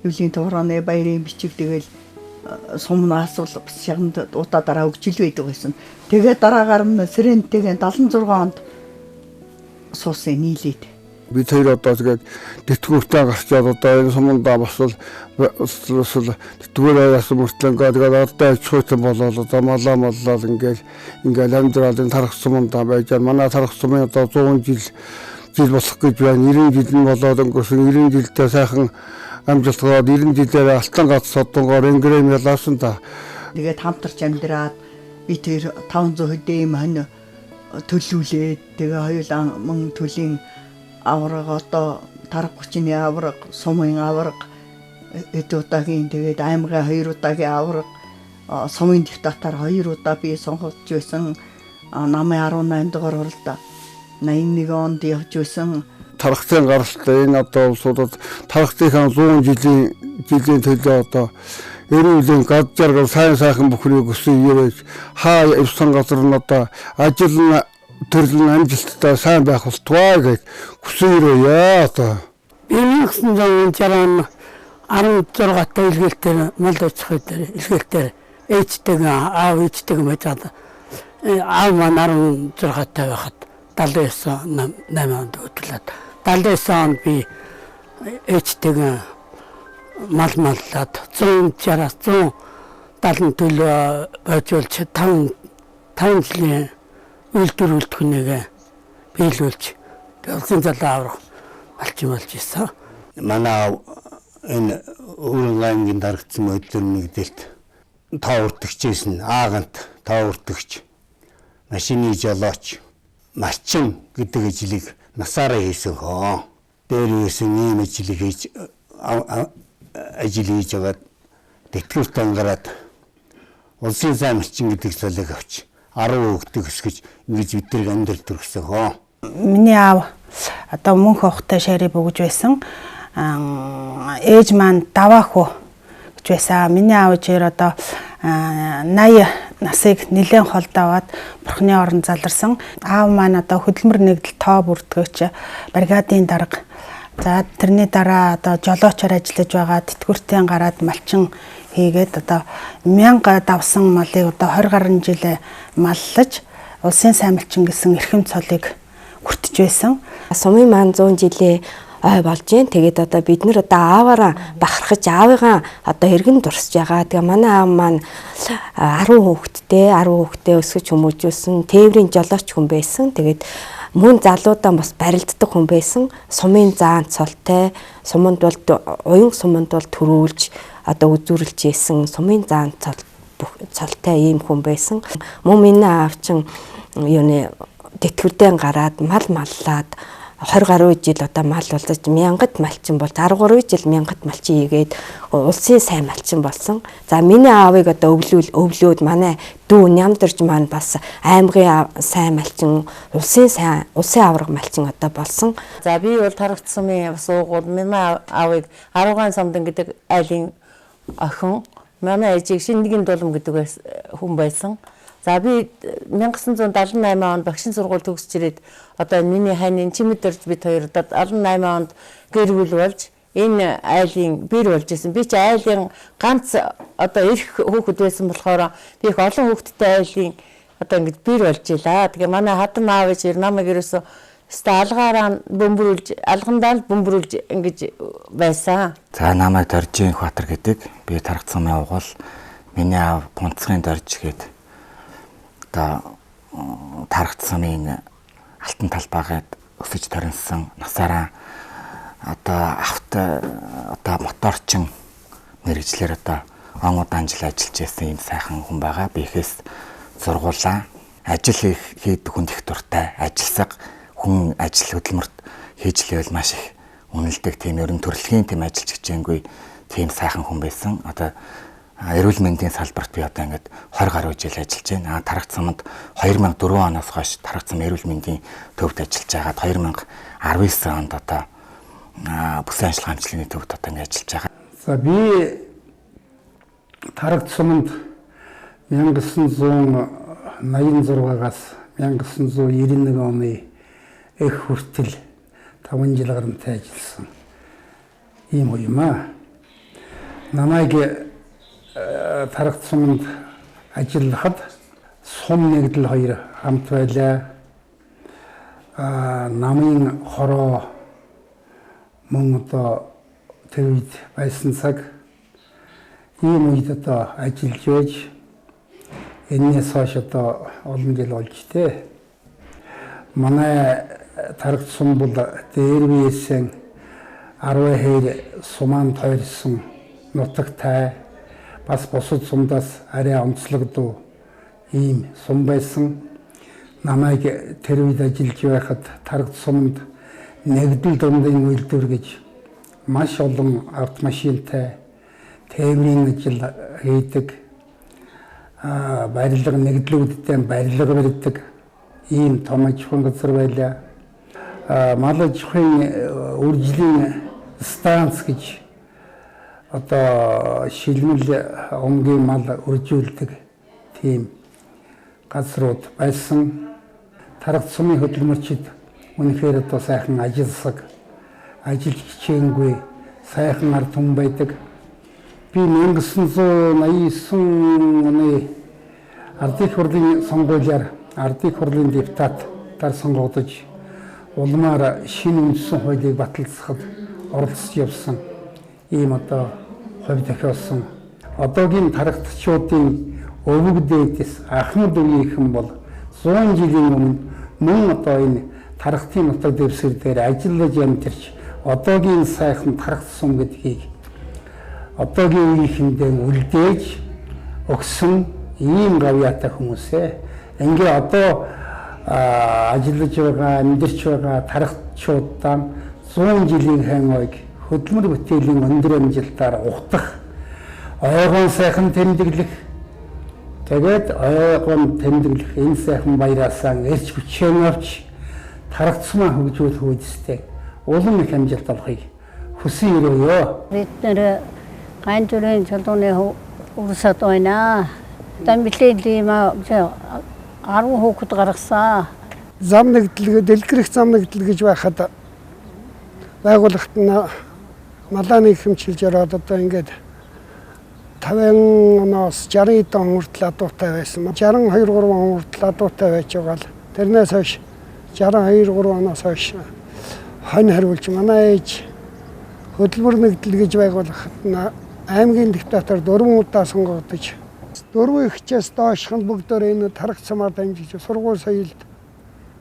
Speaker 2: Эвлийн төв хорооны баярын бичиг тэгэл сумнаас бол бас шагнал удаа дараа өгч ил байдаг байсан. Тэгээд дараагаар нь Сэрэнтэйгээ 76 онд суусан нийлээд.
Speaker 23: Бид хоёр одоо тэгээд тэтгэвртэй гарчаад одоо энэ сумандаа бас л тэтгэврээ яасан мөртлөө тэгээд одоо аж ахуйтан болоод одоо малаа маллал ингээл амьдрал энэ Тараг сумандаа байж манай Тараг сумын одоо 100 жил болох гэж байна. 90 жил нь болоод өнгөрсөн. 90 жилдээ сайхан амжилтгаар 90 жилээр алтан гац содонгоор энгрэм ялаасан та.
Speaker 2: Тэгээд хамтарч амьдраад би тэр 500 хэдэн юм хонь төлүүлээд тэгээ хоёулаа мөн төлийн авраг одоо Тараг 30-ны авраг, сумын авраг хэд удаагийн тэгээд аймгийн 2 удаагийн авраг, сумын депутатаар 2 удаа би сонгогдож байсан. Намын 18 дугаар хуралд 81 онд явж байсан.
Speaker 23: Тархтын гаралтай энэ одоо улсуудад тархтынхаа 100 жилийн төлөө одоо эрүүлийн гад жаргал сайн сайхан бүхнийг өсөн ирээж хаа явсан газар нь одоо ажил нь төрөл нь амжилттай сайн байх болтугай гэж хүсэн ирээе одоо.
Speaker 24: 1960 он 16 та илгээлтээр мал аж ахуй дээр илгээлтээр ээжтэйгээ аав ээжтэйгээ мажаад аав маань 16 та байхад 79 8 онд хөтлөөд 79 онд би ээжтэйгээ мал маллаад 160-аас 170 төлөө бойжуулж 5 жилийн үйлдвэр үйлдэхүнийгээ биелүүлж улсын залуу аврах малчин болж исэн.
Speaker 25: Манай энэ Өвөрхангай аймгийн дарагдсан хөдөлмөр нэгдэлт тоо өртөгчээсэн аагант тоо өртөгч машины жолооч малчин гэдэг ажлыг насаараа хийсэн хөө. Дээр хийсэн ийм ажлыг хийж ажил хийж байгаад тэтгэврт ангараад улсын сайн малчин гэдэг цолыг авч 10 хүүхдийг өсгөж ингэж биднийг амьдрал төрсөн хөө.
Speaker 26: Миний аав одоо мөнх хохтой шари бөгж байсан. Ээж маань даваа хөө гэж байсан. Миний аав жир одоо 80 насыг нэлээд холд аваад бурхны орон заларсан. Аав маань одоо хөдөлмөр нэгдэл тоо бүрдгөөч бригадын дарга. За тэрний дараа одоо жолоочоор ажиллаж байгаа, тэтгэвртэн гараад малчин хийгээд одоо 1000 давсан малыг одоо 20 гаруй жил маллаж улсын сайн малчин гэсэн эрхэм цолыг хүртэж байсан.
Speaker 27: Сумын маань 100 жилийн ой болж гин. Тэгээд одоо бид нар одоо ааваараа бахархаж аавыгаа одоо эргэн дурсаж байгаа. Тэгээ манай аав маань 10 хүүхэдтэй, 10 хүүхэдтэй өсгөж хүмүүжүүлсэн тээврийн жолооч хүн байсан. Тэгээд Мөн залуудаа бас барилддаг хүн байсан. Сумын заан цолтой, суманд бол уян суманд бол төрүүлж одоо үзүүрлж исэн сумын заан цолтой ийм хүн байсан. Мөн миний аав чин юуны тэтгэврдэн гараад мал маллаад 20 гаруй жил одоо мал болож мянгат малчин бол 13 жил мянгат малчин хийгээд улсын сайн малчин болсон. За миний аавыг одоо өвлөөд манай дүү Нямдарж маань бас аймгийн сайн малчин, улсын аварга малчин одоо болсон.
Speaker 3: За би бол Тарагт сумын бас уугуул миний аавыг Арвгаан самдан гэдэг айлын охин, манай ээжийг Шиндгийн дулам гэдэг хүн байсан. За би 1978 онд багшин сургууль төгсөж ирээд одоо миний ханийн Чимэд орж бид хоёр одоо 78 онд гэр бүл болж энэ айлын бэр болж исэн. Би чи айлын ганц одоо эрх хүүхэд байсан болохоор би их олон хүүхэдтэй айлын одоо ингэж бэр болж илаа. Тэгээ манай хатан аав ээж намайг ерөөсөө өстө алгаараа бөмбөрүүлж алгандаа л бөмбөрүүлж ингэж байсан.
Speaker 5: За намайг Доржийн Баатар гэдэг. Би Тарагт сумын угуул. Миний аав Гунцгийн Дорж гэдэг одоо Тарагт сумын алтан талбайгаад өсөж торинсон насаараа одоо авто одоо моторчин мэрэгжлэр одоо он удаан жил ажиллаж байсан ийм сайхан хүн байгаа. Би ихээс сургуулаа ажил хийдэг хүнд их дуртай. Ажилласаг хүн ажил хөдөлмөрт хийж лээвэл маш их үнэлдэг тийм ерөн төрөлхийн тийм ажиллаж хичээнгүй тийм сайхан хүн байсан. Одоо эрүүл мэндийн салбарт би одоо ингээд 20 гаруй жил ажиллаж байна. Тарагт суманд 2004 оноос хойш Тарагт сум эрүүл мэндийн төвд ажиллаж байгаад 2019 онд одоо бүсэн ажиллагаа эмчилгээний төвд одоо ингээд ажиллаж байгаа.
Speaker 6: За би Тарагт суманд 1986-аас 1991 оны эх хүртэл 5 жил гарантай ажилласан ийм үе юм аа. Намайг Тарагт суманд ажиллахад сум нэгдэл хоёр хамт байлаа. Намын хороо мөн одоо тэр үед байсан цаг ийм үед одоо ажиллаж байж энэс хойш одоо олон жил болж тээ. Манай Тарагт сум бол дээр биесэн 12 сумаан тойрсон нутагтай бас бусад сумдаас арай онцлогдов ийм сум байсан. Намайг тэр үед ажиллаж байхад Тарагт суманд нэгдэл дундын үйлдвэр гэж маш олон автомашинтай тээврийн ажил хийдэг, барилга нэгдлүүдтэй барилга барьдаг ийм том аж ахуйн газар байлаа. Мал аж ахуйн үржлийн станц гэж одоо шилмэл өнгийн мал үржүүлдэг тийм газрууд байсан. Тарагт сумын хөдөлмөрчид үнэхээр одоо сайхан ажилласаг, ажил хичээнгүй сайхан ард түмэн байдаг. Би 1989 оны Ардын хурлын сонгуулиар Ардын хурлын депутатаар сонгогдож улмаар шинэ үндсэн хуулийг баталцахад оролцож явсан ийм одоо хувь тохиолсон. Одоогийн тарагтчуудын өвөг дээдэс ахмад үеийнхэн бол 100 жилийн өмнө мөн одоо энэ Тарагтын нутаг дэвсгэр дээр ажиллаж амьдарч одоогийн сайхан Тарагт сум гэдгийг одоогийн үеийнхэндээ үлдээж өгсөн ийм гавьяатай хүмүүсээ. Ингээ одоо ажиллаж байгаа, амьдарч байгаа тарагтчуудаа 100 жилийн хэн ойг хөдөлмөр бүтээлийн өндөр амжилтаар ухтах, ойгон сайхан тэмдэглэх, тэгээд ойгон тэмдэглэх энэ сайхан баяраасаа эрч хүчээ авч Тарагт сумаа хөгжүүлэх үүдстэй улам их амжилт олохыг хүсэн өрөөё.
Speaker 7: Бид нэр Ганжурын чулууны урсаад байна. Дамблын лима 10 хүүхэд гаргасан.
Speaker 8: Зам нэгдэлгээ дэлгэрэх зам нэгдэл гэж байхад байгууллагт нь малааны хэмчилж ороод одоо ингээд 50 оноос 60 он хүртэл адуутай байсан. 62 3 он хүртэл адуутай байж байгаа л тэрнээс хойш 62 3 оноос хойш хонь хариулж манай ээж хөдөлмөр нэгдэл гэж байгуулахад аймгийн диктатор 4 удаа сонгогдож дөрвөн ихчээс доошх нь бүгдөө энэ Тарагт сумаар дамжиж сургууль соёлд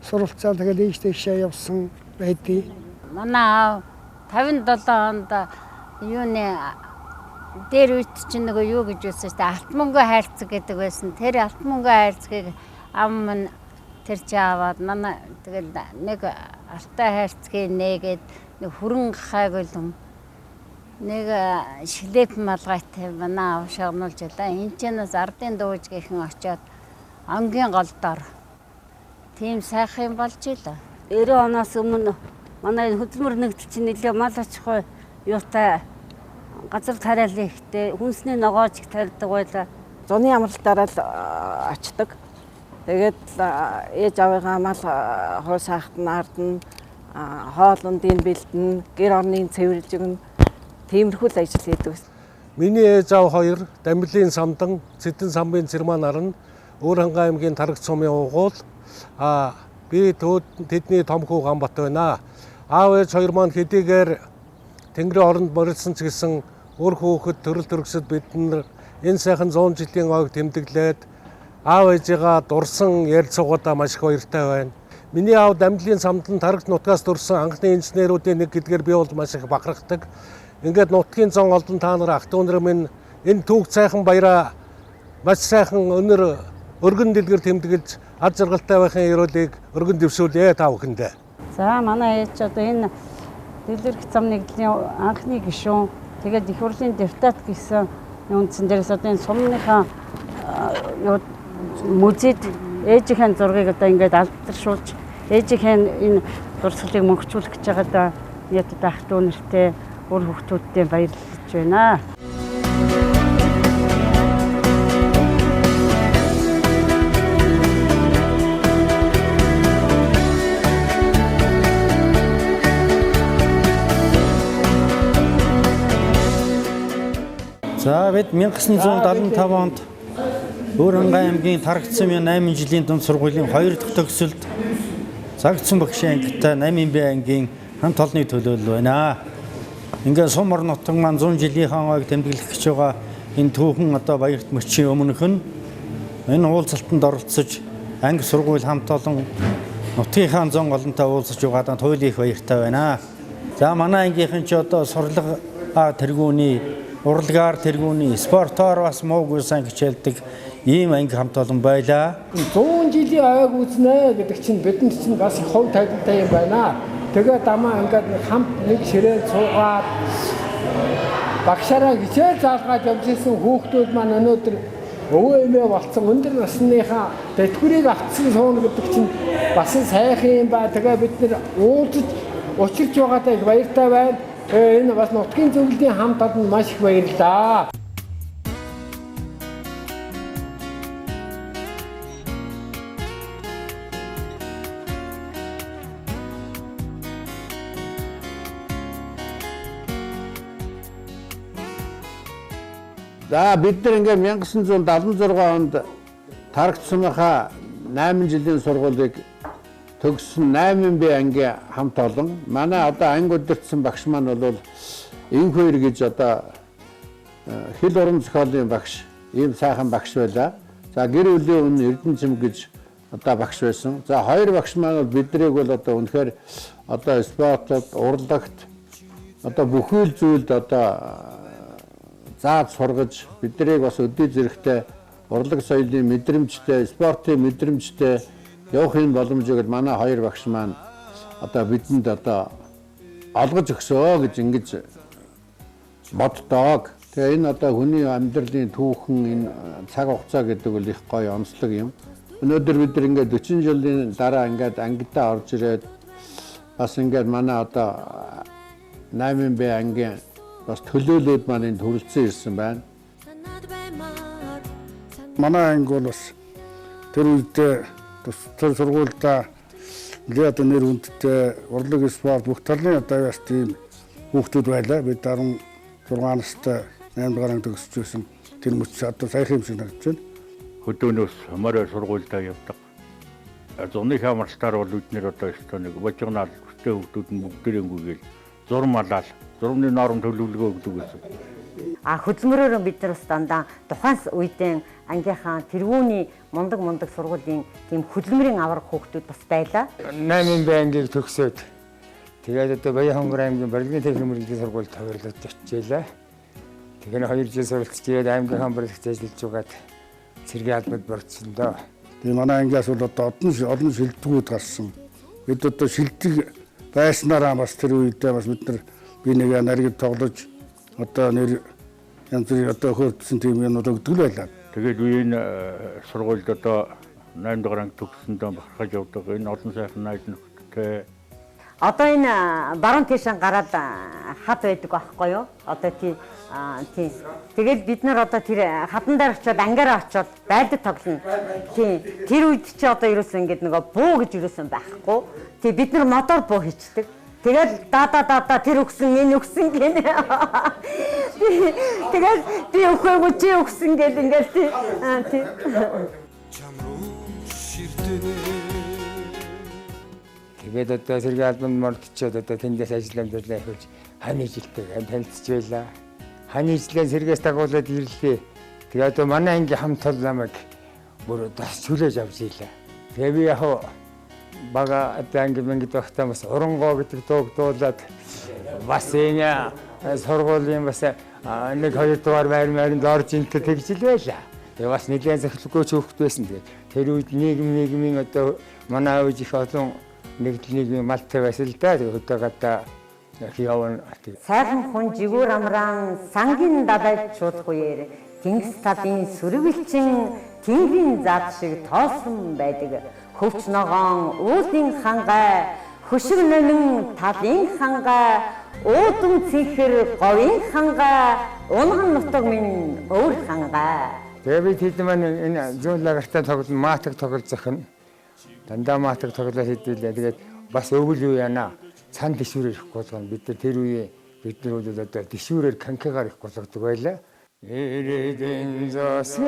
Speaker 8: Суралцаа тэгэл ийш тийшээ явсан байдгийг.
Speaker 9: Манай аав 57 онд юуны дээр үед чинь нөгөө юу гэж байсан шүү дээ. Алт мөнгө хайрцаг гэдэг байсан. Тэр алт мөнгө хайрцагийг ам минь тэр чи аваад манай тэгэл нэг алтай хайрцагийг нээгээд нэг хүрэн гахайг л нэг шилеп малгайтай манай аав шагнуулж байлаа. Энд чинээс ардын дууж гихэн очиод ангийн гол дор тийм сайхан юм болж илаа.
Speaker 4: 90 оноос өмнө манай энэ хөдөлмөр нэгдэл чинь нэлээ мал аж ахуй юутай газар тариалан ихтэй хүнсний ногоож их тарьдаг байлаа.
Speaker 10: Зуны амралтаараа л очдог. Тэгээд ээж аавыгаа мал хуусаахт нь ардна, хоолундын бэлдэн, гэр орнын цэвэрлж өгнө. Тиймэрхүү л ажил хийдэг.
Speaker 11: Миний ээж аав хоёр Дамлын самдан, Цэдэн самбын цэрман нарна, Өөрхангай аймгийн Тарагт сумын угуул. Би тэдний том хүү Ганбат байна. Аав ээж хоёр маань хэдийгээр Тэнгэрийн оронд морилсон ч гэсэн үр хүүхэд төрөл төрөсөд бид нар энэ сайхан 100 жилийн ойг тэмдэглээд аав ээжигаа дурсан ярилцлагуудаа маш их баяртай байна. Миний аав Дамлын самдан Тарагт нутгаас төрсэн анхны инженерүүдийн нэг гэдгээр би бол маш их бахархдаг. Ингээд нутгийн зон олон та нар ах дүү нар минь энэ түүх сайхан баяраа маш сайхан өнөр өргөн дэлгэр тэмдэглэж ад жаргалтай байхын ерөөлийг өргөн дэвшүүлье та бүхэндээ.
Speaker 4: За манай ээж одоо энэ Дэлгэрэх зам нэгдлийн анхны гишүүн тэгээд их хурлын депутат гэсэн үндсэн дээрээс одоо энэ сумныхаа музейд ээжийнхээ зургийг одоо ингээд алдаршуулж ээжийнхээ энэ дурсгалыг мөнхчүүлэх гэж байгаадаа яг одоо ах дүү нартэй үр хүүхдүүдтэй баярлаж байна.
Speaker 12: За бид 1975 онд Өөрхангай аймгийн Тарагт сумын 8 жилийн дунд сургуулийн 2 дахь төгсөлд Загцсан багшийн ангитай 8 Б ангийн хамт олонны төлөөлөл байна. Ингээд сум орон нутаг маань 100 жилийнхаа ойг тэмдэглэх гэж байгаа энэ түүхэн одоо баярт мөчийн өмнөх нь энэ уулзалтанд оролцож анги сургууль хамт олон нутгийнхаа зон олонтой уулзаж байгаадаа туйлын их баяртай байна. За манай ангийнхан ч одоо сурлага тэргүүний урлагаар тэргүүний спортоор бас муугүй сайн хичээлдэг ийм анги хамт олон байлаа.
Speaker 13: 100 жилийн ойг үзнэ гэдэг чинь бидэнд чинь бас их хувь тавилантай юм байна. Тэгээд дамаа ингээд хамт нэг ширээнд суугаад багшаараа хичээл заалгаад явж исэн хүүхдүүд маань өнөөдөр өвөө эмээ болцсон өндөр насныхаа тэтгэврийг автсан сууна гэдэг чинь бас сайхан юм ба. Тэгээ бид нэр уулзаж учирч байгаадаа их баяртай байна. Тэгээ энэ бас нутгийн зөвлөлийн хамт олонд маш их баярлалаа.
Speaker 25: За бид нар ингээд 1976 онд Тарагт сумынхаа 8 жилийн сургуулийг төгссөн 8 Б ангийн хамт олон. Манай одоо анги удирдсан багш маань бол Инхүр гэж одоо хэл уран зохиолын багш, ийм сайхан багш байлаа. За гэр бүлийн үнэ Эрдэнэцэм гэж одоо багш байсан. За хоёр багш маань бол биднийг бол одоо үнэхээр одоо спортод, урлагт одоо бүхэл зүйлд одоо зааж сургаж биднийг бас өдий зэрэгтэй урлаг соёлын мэдрэмжтэй, спортын мэдрэмжтэй явах юм боломжийг манай хоёр багш маань одоо бидэнд одоо олгож өгсөө гэж ингэж боддог. Тэгээ энэ одоо хүний амьдралын түүхэн энэ цаг хугацаа гэдэг бол их гоё онцлог юм. Өнөөдөр бид нар ингээд 40 жилийн дараа ингээд ангидаа орж ирээд бас ингээд манай одоо 8 Б ангийн бас төлөөлөөд маань энд хүрэлцэн ирсэн байна.
Speaker 23: Манай анги бол бас тэр үедээ тэр сургуульдаа нэлээд одоо нэр хүндтэй урлаг спорт бүх талын одоо бас тийм хүүхдүүд байлаа. Бид 16 настай 8 дугаар анги төгсөж байсан. Тэр мөч одоо саяхан юм шиг харагдаж байна.
Speaker 14: Хөдөөнөөс морь сургуульдаа явдаг. Зуны хамралтаар бол бид нэр одоо өстөө нэг божигнаал өстөө хүүхдүүд нь бүгдээрэнгүй гээл зурм алаал зурмны норм төлөвлөгөө өгдөг гэсэн.
Speaker 15: А хөдөлмөрөөрөө бид нар бас дандаа тухайн үедээ ангийнхаа тэргүүний мундаг сургуулийн тийм хөдөлмөрийн аварга хүүхдүүд бас байлаа.
Speaker 16: 8 Б ангийг төгсөөд тэгээд одоо Баян-Хонгор аймгийн барилгын техник мэргэжлийн сургуульд товерлож очижээ. Тэгэхээр 2 жил суралцж ирээд аймгийнхаа барилгад ажиллаж байгаад цэргийн албанд борцсон доо.
Speaker 23: Тэгээ манай ангиас бол одоо олон шилдэгүүд гарсан. Бид одоо шилдэг байснараа бас тэр үедээ бас бид нар би нэг нарийг тоглож одоо нэр янз бүрийн одоо хөөрдсөн тийм юмнууд өгдөг л байлаа.
Speaker 14: Тэгээд үеийн сургуульд одоо 8 дугаар анги төгссөндөө бахархаж явдаг. Энэ олон сайхан найз нөхдөдтэй.
Speaker 15: Одоо энэ баруун тийшээ гараад хад байдаг байхгүй юу? Одоо тий. Тэгэл бид нар одоо тэр хадан дээр очиод ангиараа очиод байлдад тоглоно. Тий. Тэр үед чи одоо ерөөсөн ингээд нөгөө буу гэж ерөөсөн байхгүй. Тий, бид нар мотор буу хийчдэг. Тэгэл дада тэр өгсөн, энэ өгсөн гэнэ. Тэгэл би өгөөгүй чи өгсөн гэл ингээл тий. Тий.
Speaker 16: Тэгээд одоо сэргийн албанд мордчоод одоо тэндээс ажил амьдралаа эхэлж хань ижилтэй танилцж байлаа. Хань ижлээ сэргээс дагуулад ирлээ. Тэгээд одоо манай анги хамт олон намайг бүр бас чөлөөж авч ийлээ. Тэгээ би яг бага одоо анги мэнгид багтаа бас урангоо гэдэг дууг дуулаад бас энэ сургуулийн бас 1 2 дугаар байр майранд орж интэй тэгж л байлаа. Тэгээ бас нэлээд захиалгүй ч хөвгт байсан. Тэгээд тэр үед нийгмийн одоо манай аав их олон нэгдэл нийгмийн малтай байсан л да. Тэгээ хөдөө гадаа явна.
Speaker 15: Сайхан хүн жигүүр амраан сангийн далайд шуудах үеэр тэнгис талын сөрөвлчин тэнгэрийн зад шиг тоосон байдаг. Хөвч ногоон уулын хангай, хөшиг номин талын хангай, уудам цэнхэр говийн хангай, унган нутаг минь өөр хангай.
Speaker 16: Тэгээ би тэд маань энэ зүүн лагертай тоглоно, маатаг тоглож зохино. Дандаа маатаг тоглоод хэдүүлээ. Тэгээд бас өвөл үе яана. Цан тэшүүрээр их болгоно. Бид нар тэр үе бид нар бол одоо тэшүүрээр канкагаар их болгодог байлаа. Ирээдэн зос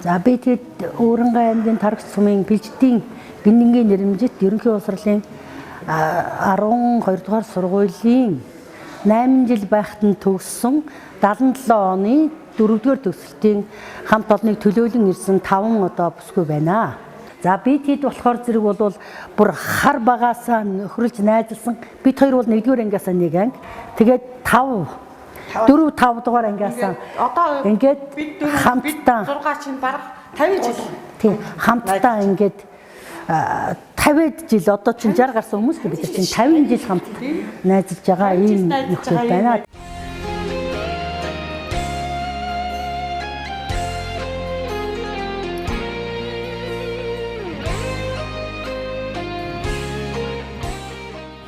Speaker 17: За би тэгэд Өөрөнгай аймгийн Тарагч сумын Бэлждийн Гиннингийн нэрмжит ерөнхий боловсролын 12 дугаар сургуулийн 8 жил байхад нь төгссөн 77 оны 4-р төгсөлтийн хамт олныг төлөөлөн ирсэн 5 одоо бүсгүй байна. За би тэд болохоор зэрэг бол бүр хар багаасаа нөхрөлж найзалсан. Бид хоёр бол 1-р ангиасаа нэг анги. Тэгээд 5 4 5 дугаар ангиасаа
Speaker 18: одоо
Speaker 17: ингээд хамтдаа
Speaker 18: 6 чинь бараг 50 жил.
Speaker 17: Тийм, хамтдаа ингээд 50 жил одоо чинь 60 гарсан хүмүүс бид нар чинь 50 жил хамт найзалж байгаа ийм нөхцөл байна.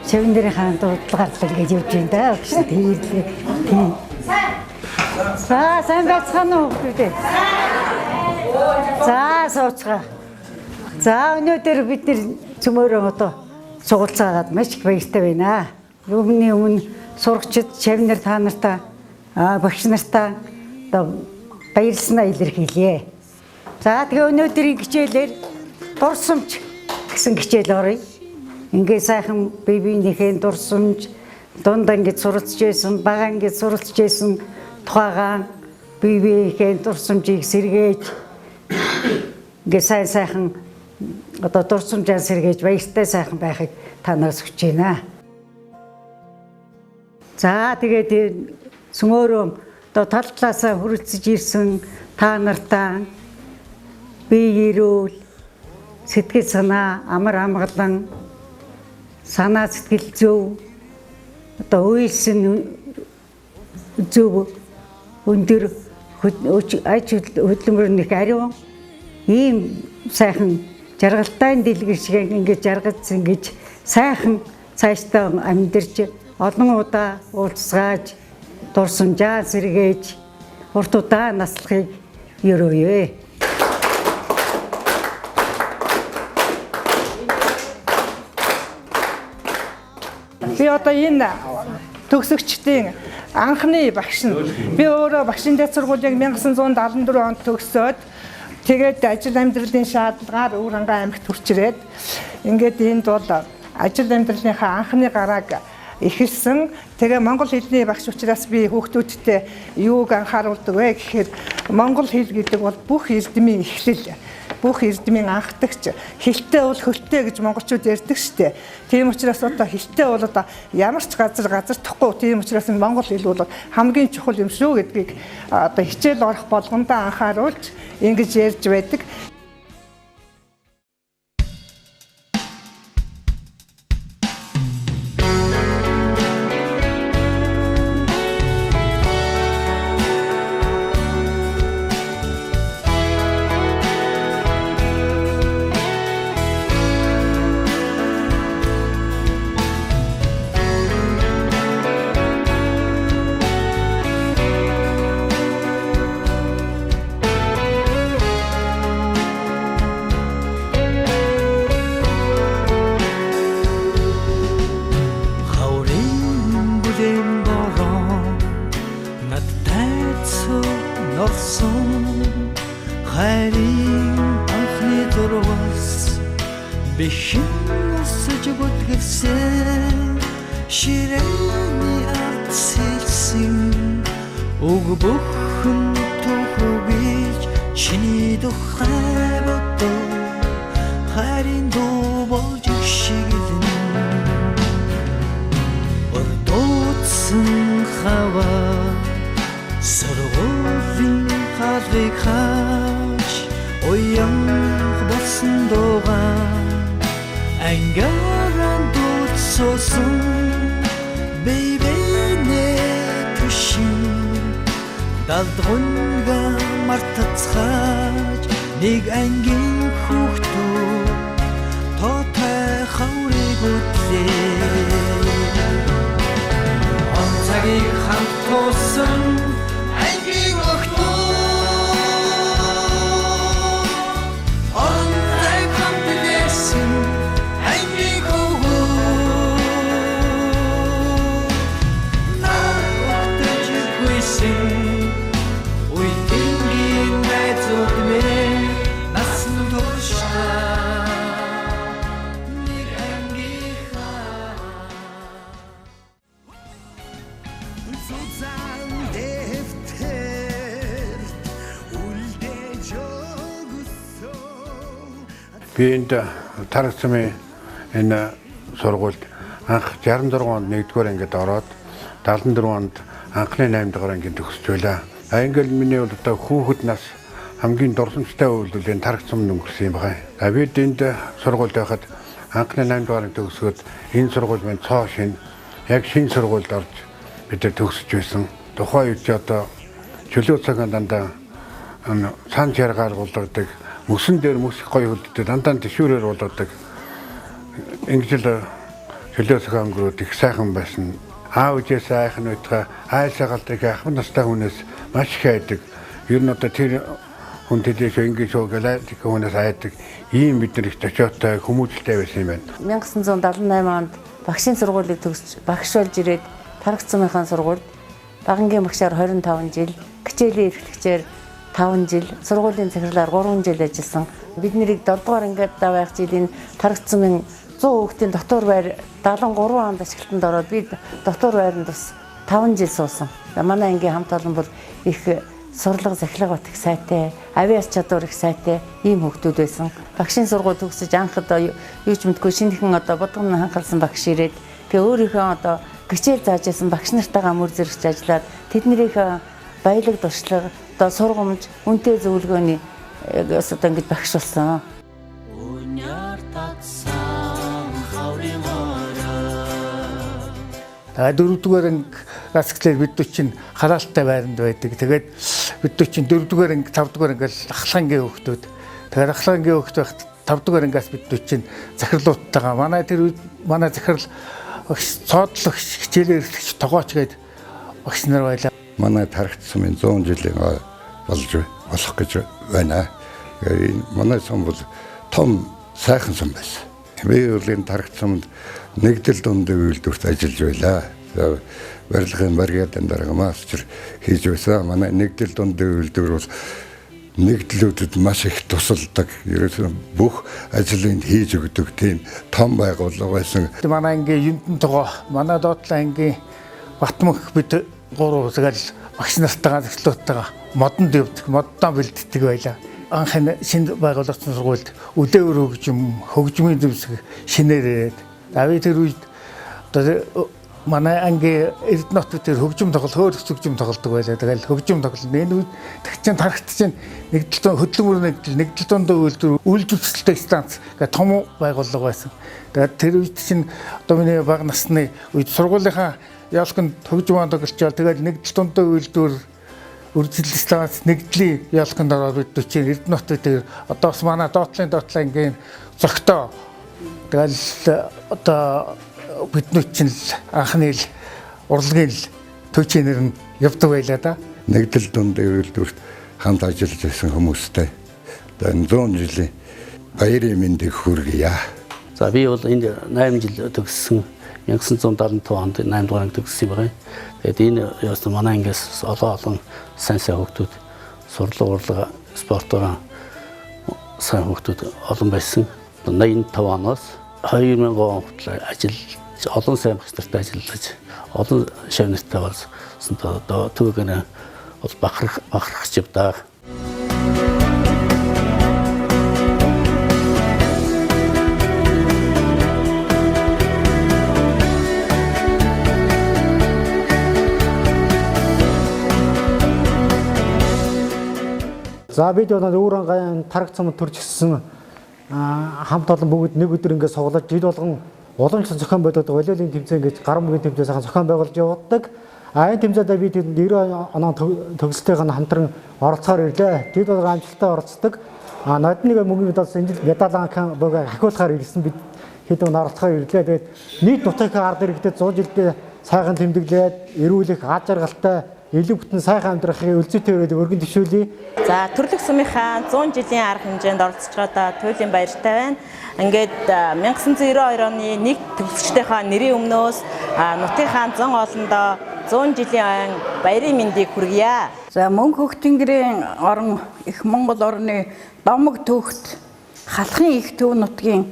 Speaker 19: Шавн дээрийн дуудлага гарлаа гэж явж байна да. Тэгэлээ. Тийм. За сайн байцгаана уу хүүхдүүдээ. За сууцгаа. За өнөөдөр бид нэр цөмөөрөө одоо суулцаагаад маш их баяртай байна. Өмнө өмнө сурагчид шавнар та нартаа багш нартаа одоо баярлснаа илэрхийлье. За тэгээ өнөөдрийн хичээлээр дурсамж гэсэн хичээл оръё. Ингээ сайхан бие биенийхээ дурсамж дунд ангид суралцж байсан, бага ангид суралцж байсан тухайгаа бие биенийхээ дурсамжийг сэргээж ингээ сайн сайхан одоо дурсамжаа сэргээж баяртай сайхан байхыг та нараас хүчээ байна. За тэгээд цөмөөрөө одоо тал талаасаа хүрэлцэж ирсэн та нартаа Бие эрүүл, сэтгэл санаа амар амгалан, санаа сэтгэл зөв, одоо уйлсан зөв, өндөр аж хөдөлмөр нэг ариун ийм сайхан жаргалтай дэлгэр шиг ингэж жаргаж ингэж сайхан цаашдаа амьдарч олон удаа уулзгааж дурсамжаа сэргээж урт удаа наслахыг өрөөе.
Speaker 1: Би одоо энэ төгсөгчдийн анхны багш нь. Би өөрөө багшийн дэд сургуулийг 1974 онд төгсөөд тэгээд ажил амьдралын шаардлагаар Өвөр-Хангай аймагт хүрчирээд ингээд энд бол ажил амьдралынхаа анхны гарааг эхэлсэн. Тэгээ монгол хэлний багш учраас би хүүхдүүдтэй юуг анхааруулдаг вэ гэхээр монгол хэл гэдэг бол бүх эрдмийн эхлэл, бүх эрдмийн анхдагч. Хэлтэй бол хөлтэй гэж монголчууд ярьдаг штэ. Тийм учраас одоо хэлтэй бол одоо ямар ч газар газардахгүй. Тийм учраас монгол хэл бол хамгийн чухал юм шүү гэдгийг одоо хичээл орох болгондоо анхааруулж ингэж ярьж байдаг.
Speaker 23: Би энд Тараг сумын энэ сургуульд анх 66 онд 1-р ангид ороод 74 онд анхны 8 дугаар ангийн төгсөж байлаа. А ингээл миний бол одоо хүүхэд нас хамгийн дурсамжтай үйл бол энэ Тараг сумд өнгөрсөн юм байна. А бид энд сургуульд байхад анхны 8 дугаар анги төгсгөөд энэ сургууль маань цоо шинэ яг шинэ сургуульд орж бид төгсөж байсан. Тухайн үед ч одоо чөлөө цагаан дандаа сан чаргаар булгадаг, мөсөн дээр мөс гоё хөлддөг, дандаа тэшүүрээр булгадаг. Ингэж л чөлөө цагаан өнгөрөөд их сайхан байсан. Аав ээжээс айхан байтугай айлсаа галдаг ахмад настай хүнээс маш их айдаг. Ер нь одоо тэр хүн тэдээс ингэж шүү гэлээ тэр хүнээс айдаг. Ийм бид нар их точоотой хүмүүжлтэй байсан юм байна.
Speaker 3: 1978 онд багшийн сургуулийг төгсөж багш болж ирээд Тараг сумынхаа сургуульд багангийн багшаар 25 жил, хичээлийн эрхлэгчээр 5 жил, сургуулийн захирлаар 3 жил ажилласан. Бид нарыг 7 дугаар ангид байх жилийн Тараг сумын 100 хүүхдийн дотор байр 73 онд ашиглалтанд ороод би дотор байранд бас 5 жил суусан. Манай ангийн хамт олон бол их сурлага захилга бат их сайтай, авиас чадвар их сайтай ийм хүүхдүүд байсан. Багшийн сургууль төгсөж анх одоо юу ч мэдгүй шинэхэн одоо бодгон ханхалсан багш ирээд тэгээ өөрийнхөө одоо хичээл зааж байсан багш нартайгаа мөр зэрэгч ажиллаад тэднийхээ баялаг туршлага, одоо сургамж, үнэтэй зөвлөгөөний Одоо ингэж багш болсон.
Speaker 6: Тэгээ дөрөвдүгээр ангиас эхлээд бид чинь халаалтай байранд байдаг. Тэгээд бид чинь дөрөвдүгээр анги, тавдугаар ангиас ахлах ангийн хүүхдүүд. Тэгээд ахлах ангийн хүүхд байхад тавдугаар ангиас бид чинь захирлуудтайгаа манай тэр үед манай захирал багш цоодлогч хичээлээр эрхлэгч тогооч гээд багш нар байлаа.
Speaker 23: Манай Тарагт сумын 100 жилийн ой болж болох гэж байна. Манай сум бол том сайхан сум байсан. Би бол энэ Тарагт сумд нэгдэл дунд үйлдвэрт ажиллаж байлаа. Барилгын бригадын дарга мастер хийж байсан. Манай нэгдэл дунд үйлдвэр бол нэгдлүүдэд маш их тусалдаг. Ерөөсөө бүх ажлыг хийж өгдөг тийм том байгууллага байсан.
Speaker 6: Манай ангийн Юндэн тогоо, манай доотлон ангийн Батмөнх бид гурав тэгэл багш нартайгаа зөвлөлтөйгээ модонд явдаг, моддоо бэлддэг байлаа. Анх шинэ байгуулагдсан сургуульд үлээвэр хөгжим, хөгжмийн зэвсэг шинээр ирээд ави тэр үед одоо манай анги Эрдэнэт тэр хөгжим тоглол, хөөр хөгжим тоглодог байлаа. Тэгэл хөгжим тоглолт. Энэ үед тэг чин Тарагт чинь нэгдэл хөдөлмөр нэгдэл, нэгдэл дундаа үйлдвэр, үйлдвэрлэлтэй станц гэх том байгууллага байсан. Тэгээд тэр үед чинь одоо миний бага насны үед сургуулийнхаа ялканд хөгжим тоглолчоо тэгэл нэгдэл дундаа үйлдвэр үржилэл станц нэгдлийн ялканд ороод бид чинь Эрдэнэт тэр одоо бас манай доотлын ангийн зогтоо. Тэгэл одоо бидний чинь анхны л урлагийн л төвчнэр нь явдаг байлаа да.
Speaker 23: Нэгдэл дунд үйлдвэрт хамт ажиллаж байсан хүмүүстэй одоо энэ 100 жилийн баярын мэндийг хүргье.
Speaker 2: За би бол энд 8 жил төгссөн, 1975 онд 8 дугаар анги төгссөн юм байна. Тэгээд энэ яасан манай ангиас олон сайн сайн хүүхдүүд сурлага, урлага, спортоор сайн хүүхдүүд олон байсан. 85 оноос 2000 он хүртэл ажил олон сайн багш нартай ажиллаж, олон шав нартай болсон. Одоо түүгэн бол бахарх бахархаж явдаа.
Speaker 20: За бид бол Өвөрхангайн Тарагт сумд төрж өссөн хамт олон бүгд нэг өдөр ингээд суглаж жил болгон уламжлалт зохион байгуулдаг волейболын тэмцээн гэж гар мөгийн тэмцээн сайхан зохион байгуулж явуулдаг. А энэ тэмцээндээ би тэнд 90 оноо төгсөлтөйг нь хамтран оролцохоор ирлээ. Жил болгон амжилттай оролцдог. А нодныг мөнгөний медаль энэ жил медаль богоо хахиулахаар ирсэн, бид хэд он оролцохоор ирлээ. Тэгээд нийт нутгийн ард иргэдэд 100 жилдээ сайхан тэмдэглээд эрүүлэх аз жаргалтай илүү бүтэн сайхан амьдрахыг өлзийтэй өрөөд өргөн төвшүүлье.
Speaker 21: За Төрлөх сумынхаа 100 жилийн арга хэмжээнд оролцож байгаадаа туйлын баяртай байна. Ингээд 1992 оны нэг төгсөгчдийнхаа нэрийн өмнөөс нутгийнхаа 100 олондоо 100 жилийн айн баярын мэндийг хүргье.
Speaker 22: За мөнх хөх тэнгэрийн орон их Монгол орны домог төвхт халахын их төв нутгийн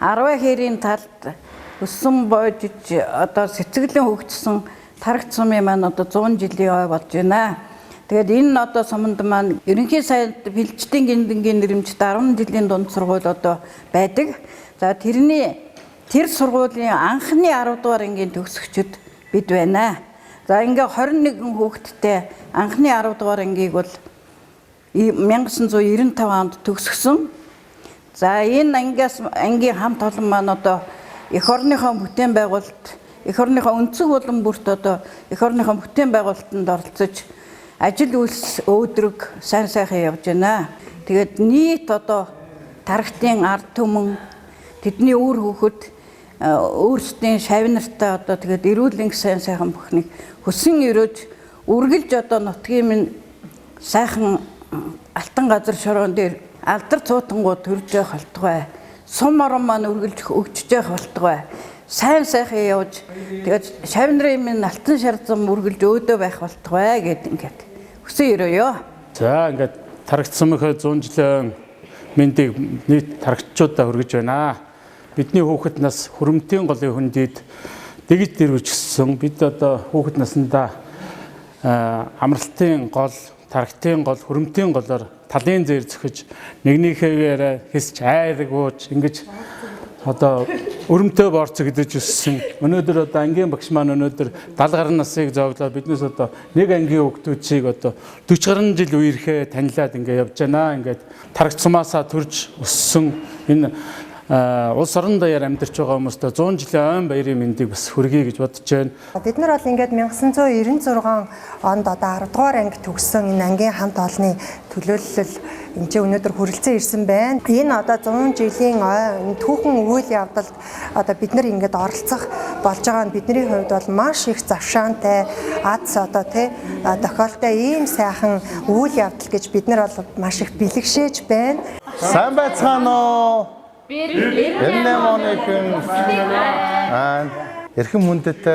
Speaker 22: 10 хэрийн талд өссөн бойжж одоо сэтгэлэн хөгжсөн Тарагт сумын маань одоо 100 жилийн ой болж байна. Тэгээд энэ одоо суманд маань ерөнхий сайд бэлчдийн гиндэнгийн нэрмжит 10 жилийн дунд сургууль одоо байдаг. За тэрний тэр сургуулийн анхны 10 дугаар ангийн төгсөгчд бид байна. За ингээ 21 хүүхэдтэй анхны 10 дугаар ангийг бол 1995 онд төгсгсөн. За энэ ангиас ангийн хамт олон маань одоо эх орныхоо бүтээн байгуулалт, эх орныхоо өнцөг болон бүрт одоо эх орныхоо бүтээн байгуулалтанд оролцож ажил үйлс өөдрөг сайн сайхан явж байна. Тэгээд нийт одоо Тарагтын ард түмэн тэдний үр хүүхэд өөрсдийн шавь нартай одоо тэгээд эрүүл энх сайн сайхан бүхнийг хүсэн өрөөж үргэлж одоо нутгийн минь сайхан алтан газар шороон дээр алдар цуутангуу төрж явах болтугай. Сум орон маань үргэлж өгчж явах болтугай. Сайн сайхан явж тэгээд шавь нарын минь алтан шар зам үргэлж өөдөө байх болтугай гэд ингээд хүсэн өрөөё.
Speaker 24: За ингээд Тарагт сумынхаа 100 жилийн мэндийг нийт тарагчдуудаа хүргэж байна. Бидний хүүхэд нас хөрөмтийн голын хөндийд дэгж дэрвжсэн. Бид одоо хүүхэд насндаа амралтын гол, Тарагтын гол, хөрөмтийн голоор талын зээр зөхөж нэгнийхээгээр хэсч айраг ууж ингэж одоо Өрөмтэй борцог гэдэж өссөн. Өнөөдөр одоо ангийн багш маань өнөөдөр 70 гаруй насыг зовлоо. Биднээс одоо нэг ангийн хүүхдүүдийг одоо 40 гаруй жил үерхээ танилаад ингээ явж байна. Ингээд Тарагцсумаасаа төрж өссөн энэ улс орон даяар амьдарч байгаа хүмүүстээ 100 жилийн ойн баярын мэндийг бас хүргэе гэж бодож байна.
Speaker 5: Бид нар бол ингээд 1996 онд одоо 10 дугаар анги төгссөн энэ ангийн хамт олонны төлөөлөл энэ чинь өнөөдөр хүрэлцэн ирсэн байна. Энэ одоо 100 жилийн ой түүхэн үйл явдалд одоо бид нар ингээд оролцох болж байгаа нь бидний хувьд бол маш их завшаантай, аз одоо тий тохиолтой ийм сайхан үйл явдал гэж бид нар бол маш их бэлэгшээж байна.
Speaker 7: Сайн байцгаана уу? 98 оныхон эрхэм хүндэт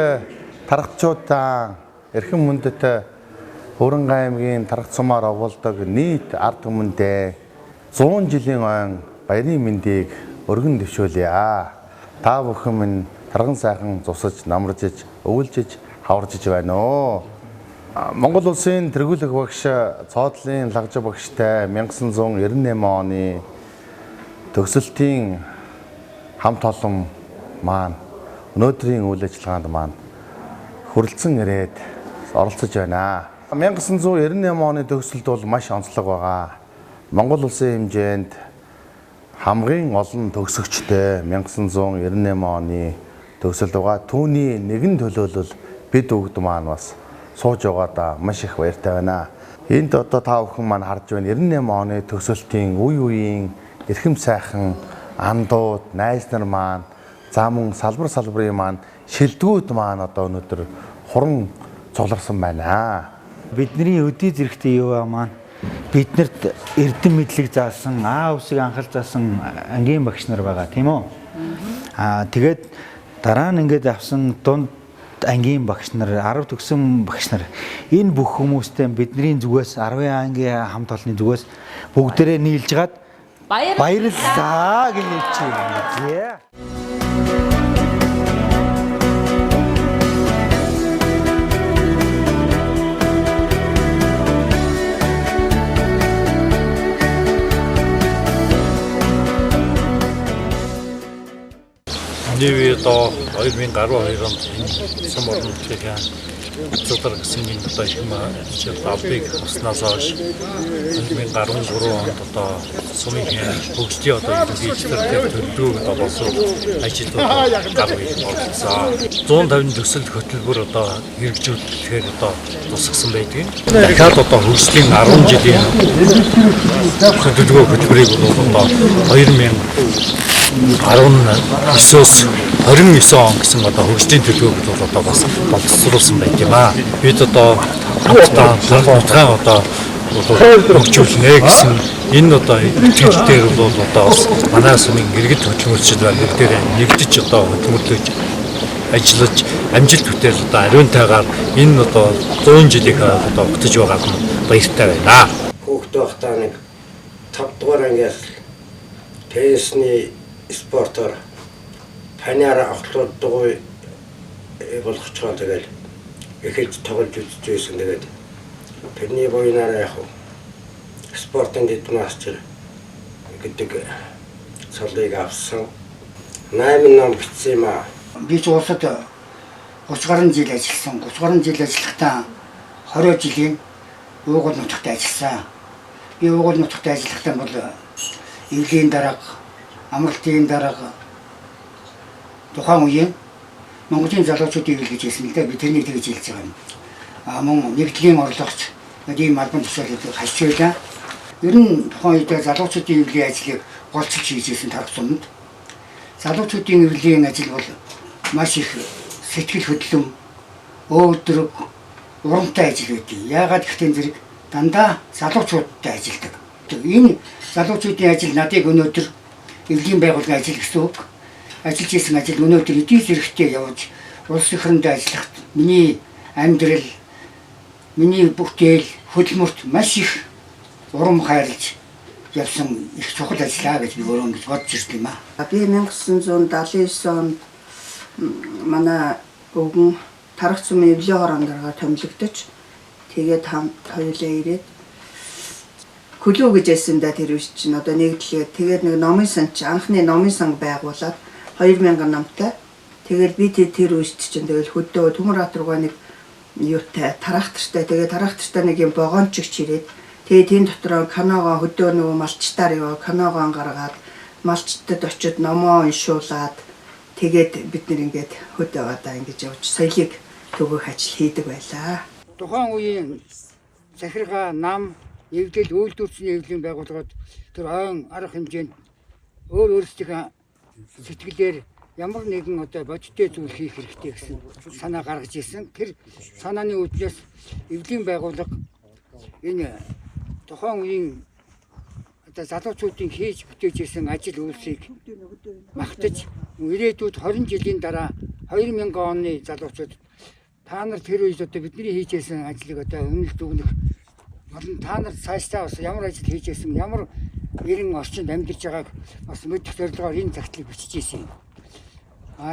Speaker 7: тархачуудаа, эрхэм хүндэт Хөрөнгө аймгийн Тарагцсумаар оволдог нийт ард түмэндээ 100 жилийн ойн баярын мэндийг өргөн дэвшүүлье. Та бүхэн минь тарган сайхан зусаж, намаржиж, өвөлжиж, хаваржиж байна уу? Монгол улсын тэргүүлэх багш Цоодлын лагжа багштай 1998 оны төгсөлтийн хамт олон маань өнөөдрийн үйл ажиллагаанд маань хүрэлцэн ирээд оролцож байна. 1998 оны төгсөлд бол маш онцлог байгаа. Монгол улсын хэмжээнд хамгийн олон төгсөгчтэй 1998 оны төгсөлд байгаа. Түүний нэгэн төлөөлөл бид бүгд маань бас сууж байгаадаа маш их баяртай байна. Энд одоо та бүхэн маань харж байна 98 оны төгсөлтийн үе үеийн эрхэм сайхан андууд, найз нар маань, за мөн салбар салбарын маань шилдэгүүд маань одоо өнөөдөр хуран цугларсан байна.
Speaker 8: Бидний өдий зэрэгтэй юу аа маань биднэрт эрдэм мэдлэг заасан, аа үсэг анхал заасан ангийн багш нар байгаа, тийм үү? Аа тэгээд дараа нь ингээд авсан дунд ангийн багш нар, 10 төгсөн багш нар энэ бүх хүмүүстэй бидний зүгээс 10 ангийн хамт олонны зүгээс бүгдээрээ нийлж гад баярлалаа гэж хэлчихье.
Speaker 9: Миний үе одоо 2012 онд энэ сум орон нутгийн цэцэг гэсэн энэ одоо их хэмжээ албыг авснаас хойш 2013 онд одоо сумын хөгжлийн одоо ерөнхий стратеги төлөвлөгөөг одоо боловсруулах ажилд гар үе оролцсон. 150 төсөл хөтөлбөр одоо хэрэгжүүлэхээр одоо тусгасан байдгийг. Дахиад одоо хөгжлийн 10 жилийн төлөвлөгөө хөтөлбөрийг бол одоо 2019-өөс 29 он гэсэн одоо хөгжлийн төлөвлөгөөг бол одоо бас боловсруулсан байт юм аа. Бид одоо хамтдаа нутгаа одоо хөгжүүлнэ гэсэн энэ одоо итгэл дээр бол одоо бас манай сумын иргэд хөдөлмөрчид байна. Бүгдээрээ нэгдэж одоо хөдөлмөрлөж ажиллаж амжилт бүтээл одоо ариунтайгаар энэ одоо 100 жилийн одоо огтож байгаад нь баяртай байна.
Speaker 10: Хүүхэд байхдаа нэг 5 дугаар ангиас теннисний спортоор панаар охлууддаг болгочгоо тэгэл эхэлж тоглож үзэж байсан. Тэгээд тэрний буйнаараа яг спортын дэд мастер гэдэг цолыг авсан. 8 ном бичсэн юм аа.
Speaker 26: Би ч улсад 30 гаруй жил ажилласан. 30 гаруй жил ажиллахдаа 20 жилийн уугуул нутагт ажилласан. Би уугуул нутагт ажиллахдаа бол эвлийн дарга, амралтын дарга тухайн үеийн Монголын залуучуудын ивэл гэж хэлсэн л дээ. Би тэрнийг тэгж хэлж байгаа юм. А мөн нэгдлийн орлогч ийм албан тушаалыг хасч байлаа. Ер нь тухайн үед залуучуудын ивлийн ажлыг голчилж хийж байсан Тараг сумд. Залуучуудын ивлийн ажил бол маш их сэтгэл хөдлөм, өөдрөг, урамтай ажил байдаг. Яагаад гэвэл зэрэг дандаа залуучуудтай ажилладаг. Энэ залуучуудын ажил надыг өнөөдөр эвлийн байгууллагын ажил гэсэн үг. Ажиллаж исэн ажил өнөөдөр эдийн зэрэгтэй явж улс төрөндөө ажиллахад миний амьдрал, миний бүтээл, хөдөлмөрт маш их урам хайрлаж явсан их чухал ажил аа гэж би өөрөө ингэж бодож ирсэн юм аа.
Speaker 27: Би 1979 онд манай өвгөн Тараг сумын эвлийн хорон даргаар томилогдож тэгээд хамт хоёулаа ирээд хөлөө гэж ярьсан да тэр үе чинь одоо нэгдлээ. Тэгээд нэг номын сан чи анхны номын сан байгуулад 2000 намтай. Тэгэл би тэр үст чинь тэгэл хөдөө Түмэр руугаа нэг юутай трактортай, тэгээ трактортай нэг юм вагончиг чирээд, тэгээ тэн дотроо каногоо хөдөө нөгөө малчтаар яваа каногоо гаргаад малчтад очиод номоо уншуулад, тэгээд бид нэр ингээд хөдөө гадаа ингэж явж соёлыг төгөөх ажил хийдэг байлаа.
Speaker 26: Тухайн үеийн захиргаа, нам, эвлэл, үйлдвэрчний эвлэлийн байгууллагууд тэр ойн арга хэмжээнд өөр өөрсдийнхээ сэтгэлээр ямар нэгэн одоо бодиттой зүйл хийх хэрэгтэй гэсэн санаа гаргаж ирсэн. Тэр санааны үүднээс эвлийн байгууллага энэ тухайн үеийн одоо залуучуудын хийж бүтээж ирсэн ажил үйлсийг магтаж, ирээдүйд 20 жилийн дараа 2000 оны залуучууд та нар тэр үед одоо бидний хийж ирсэн ажлыг одоо үнэлж өгнөх болон та нар цаашдаа бас ямар ажил хийж ирсэн, ямар эрен орчинд амьдарч байгааг бас мэдэх зорилгоор энэ загтлыг бичиж ирсэн юм.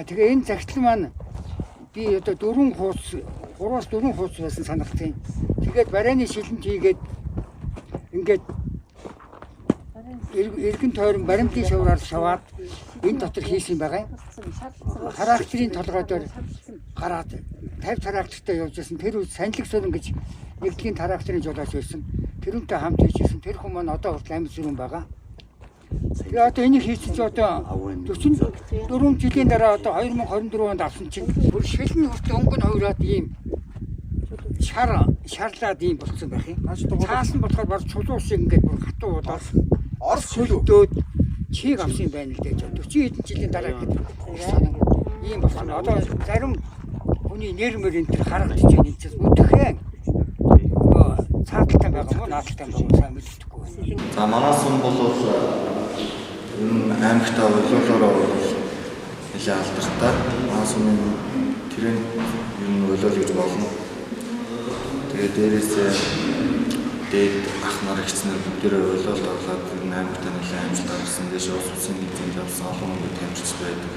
Speaker 26: Тэгээ энэ загтал маань би одоо 4 хуудас, 3-4 хуудас байсан санагдсан. Тэгээд барайны шилэнт хийгээд ингээд эргэн тойрон баримтын шавраар шаваад энэ дотор хийсэн байгаа юм. Тракторын толгой дээр гараад 50 трактортай явж байсан. Тэр үед Санилэг Сүрэн гэж нэгдлийн тракторын жолооч байсан. Тэрүүнтэй хамт хийжсэн. Тэр хүн маань одоо хүртэл амьд зүрэн байгаа. Тэгээ одоо энийг хийсэн чинь одоо 44 жилийн дараа одоо 2024 онд авсан чинь бүр шилэн хүртэл өнгө нь хувраад ийм шарлаад ийм болцсон байх юм. Цаас нь болохоор баг чулуу шиг ингээд бүр хатуу болоод Орос хөлдөөд чиг авсан юм байна л дээ. 40 хэдэн жилийн дараа ингээд ийм болсон. Одоо зарим хүний нэр мөр энэ төр харагдаж байна. Энэ чинь үдэхэн нөгөө цааталтай байгаа мó наадaltaй байгаа мó сайн мэддэхгүй байна.
Speaker 4: За манай сум бол ер нь аймагтаа волейболоор нэлээд алдартай. Манай сумын тренд ер нь волейбол гэж болно. Тэгээд дээрээсээ дээд ах нар эгч нар бүгдээрээ волейбол тоглоод ер нь аймагтаа нэлээд амжилт гаргасан. Дээш улс улсын хэмжээнд явсан олон хүмүүс тамирчид байдаг.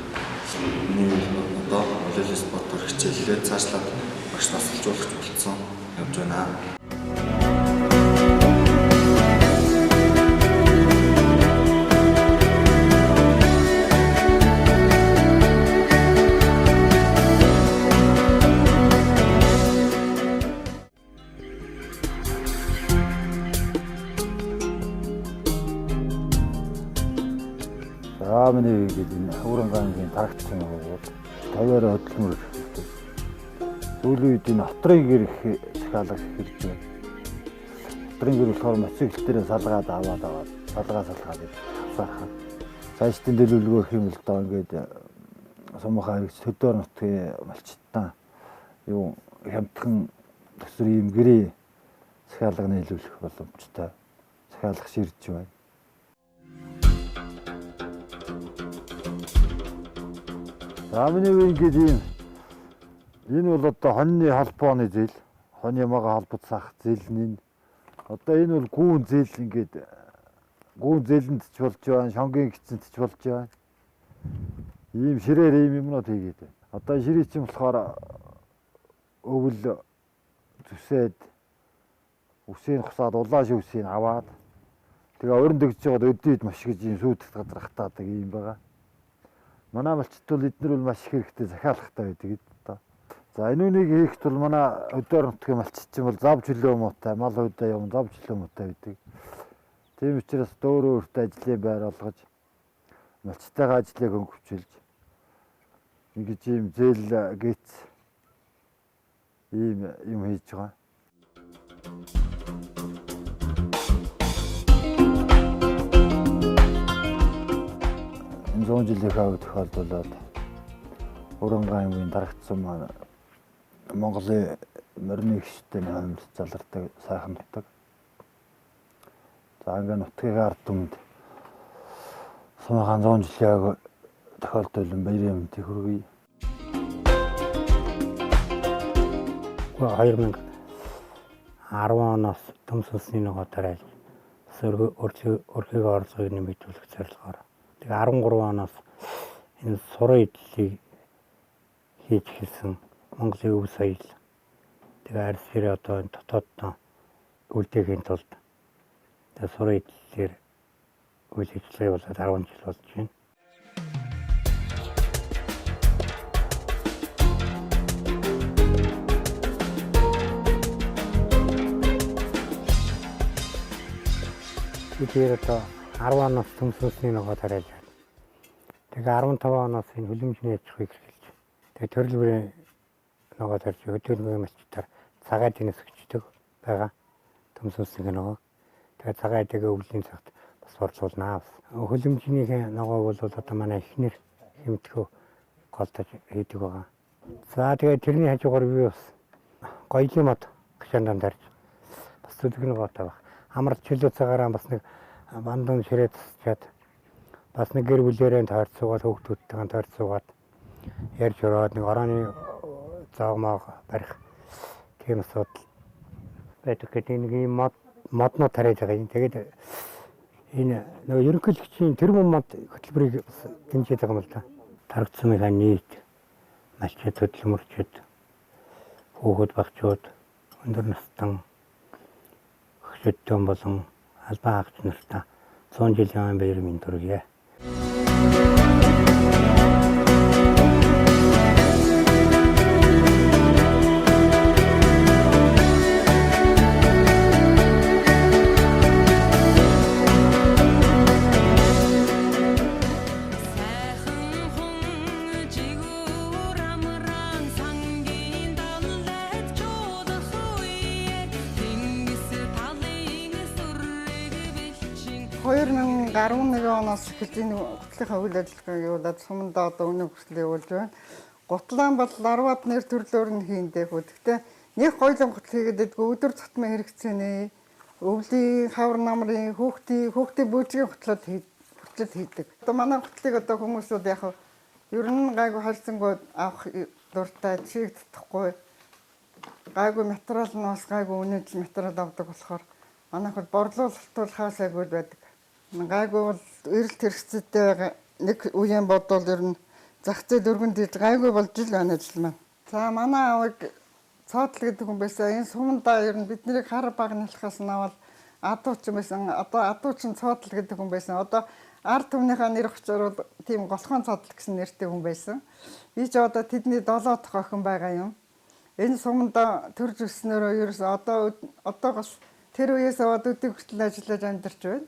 Speaker 4: Миний одоо волейбол спортоор хичээллээ цаашлаад багш тасалжуулагч болцсон явж байна.
Speaker 11: За миний үед энэ Өвөрнгай аймгийн Тарагч сум бол тавиар хөдөлмөр эхэлдэг. Сүүлийн үед энэ отрын гэр их захиалга эхэлж байна. Отрын гэр болохоор мотоцикл дээр салгаад аваад салгаад авсархаа. Цаашдын төлөвлөгөө гэх юм л доо ингээд сумынхаа хэрэгч төдөөр нутгийн малчтаа юу хямдхан төсөр ийм гэрээ захиалга нийлүүлэх боломжтой. Захиалга ширж байна. За миний үе ингээд ийм энэ бол одоо хоньны холбооны зэл, хонь ямаага холбоцсах зэл нь. Одоо энэ бол гүүн зэл ингээд гүүн зэлэнд ч болж байна, шонгийн гисэнд ч болж байна. Ийм ширээр ийм юмнууд хийгээд байна. Одоо ширээ чинь болохоор өвөл зүсээд үсийг хусаад улаан шивсийг аваад тэгээ орон дэгж байгаад өдөөд маш гэж ийм сүйтгэх газар хатаадаг ийм байгаа. Манай малчид бол эднэр бол маш их хэрэгтэй захиалгатай байдаг эд одоо. За энэ үнийг хийх тул манай өдөөр нутгийн малчид чинь бол зав чөлөө муутай, мал хүйдээ юм зав чөлөө муутай байдаг. Тийм учраас дөөрөө өөртөө ажлын байр олгож малчтайгаа ажлыг хөнгөвчүүлж ингэж ийм зээл гэц ийм юм хийж байгаа. Энэ 100 жилийнхаа үе тохиолдолд Өвөрнгай аймгийн Тарагч сум маань Монголын морины гишүүдийн хоймд залардаг сайхан нутаг. За ингээд нутгийн ард түмэнд сумынхаа 100 жилийн тохиолдол баярын мэндийг хүргэе.
Speaker 12: 2010 оноос төмс улсны ногоотоор өрхөг орлогыг нэмэгдүүлэх зорилгоор тэгээ 13 оноос энэ сурын эдлийг хийж эхэлсэн Монголын өв соёл. Тэгээ арьс хэрэг одоо энэ дотооддоо үлдээхийн тулд тэгээ сурын эдлэлээр үйл ажиллагаа явуулаад 10 жил болж байна. Тэгэхээр одоо 10 оноос төмсөөсний ногоо тариалж. Тэгээ 15 оноос энэ хөлөмжний аж ахуйг эрхэлж. Тэгээ төрөл бүрийн ногоо тарьж хөдөлмөрийн малчтаар цагаан тэнэс өчтдөг байгаа. Төмсөөсний ногоо. Тэгээ цагаан эдэгээ өвлийн цагт бас борлуулнаа. Хөлөмжнийхээ ногоо бол одоо манай эхнэр хэмтгэв голдож хийдэг байгаа. За тэгээ тэрний хажуугаар би бас гоёлын мод гашаандан тарьж бас зүлэг ногоотой баг. Амарч чөлөө цагаараа бас нэг бандан ширээ тасчаад бас нэг гэр бүлээрээ тойрцуугаад хүүхдүүдтэйгээ тойрцуугаад ярьж өрөөд нэг орооны зоог моог барих тийм асуудал байдаг гэдэг нэг ийм моднууд тариаж байгаа юм. Тэгээд энэ нөгөө ерөнхийлөгчийн тэр мод хөтөлбөрийг бас дэмжиж байгаа юм л да. Тараг сумынхаа нийт малчид, хөдөлмөрчид, хүүхэд багчууд, өндөр настан хөшөттөн болон албан хаагч нартаа 100 жилийн баяр мэнд хүргье.
Speaker 13: Оноос эхэлж энэ гутлынхаа үйл ажиллагааг явуулаад сумандаа одоо өнөө хүртэл явуулж байна. Гутлаан бол 10-аад нэр төрлөөр нь хийндээ хөө. Гэхдээ нэг гоёлон гутал хийгээд байдгүй өдөр тутмын хэрэгцээний өвлийн хавар намрын хүүхдийн бүүжгийн гутлууд хүртэл хийдэг. Одоо манай гутлыг одоо хүмүүсүүд яг ер нь гайгүй харьцангуй авах дуртай, чиг татахгүй гайгүй материал нь бас гайгүй үнэт материал авдаг болохоор манайх бол борлуулалтул хаасайгүй байдаг. Гайгүй бол эрэлт хэрэгцээтэй байгаа нэг үеийн бодвол ер нь зах зээл өргөн дийж гайгүй болж ил байна ажил маань. За манай аавыг Цоодол гэдэг хүн байсан. Энэ сумандаа ер нь биднийг хар баг нялхаас нь авал адуучин байсан. Одоо адуучин Цоодол гэдэг хүн байсан. Одоо ард түмнийхээ нэр хүчээр бол тийм голхон Цоодол гэсэн нэртэй хүн байсан. Би ч одоо тэдний 7 дахь охин байгаа юм. Энэ сумандаа төрж өснөөрөө ерөөс одоогоос тэр үеэс аваад өдийг хүртэл ажиллаж амьдарч байна.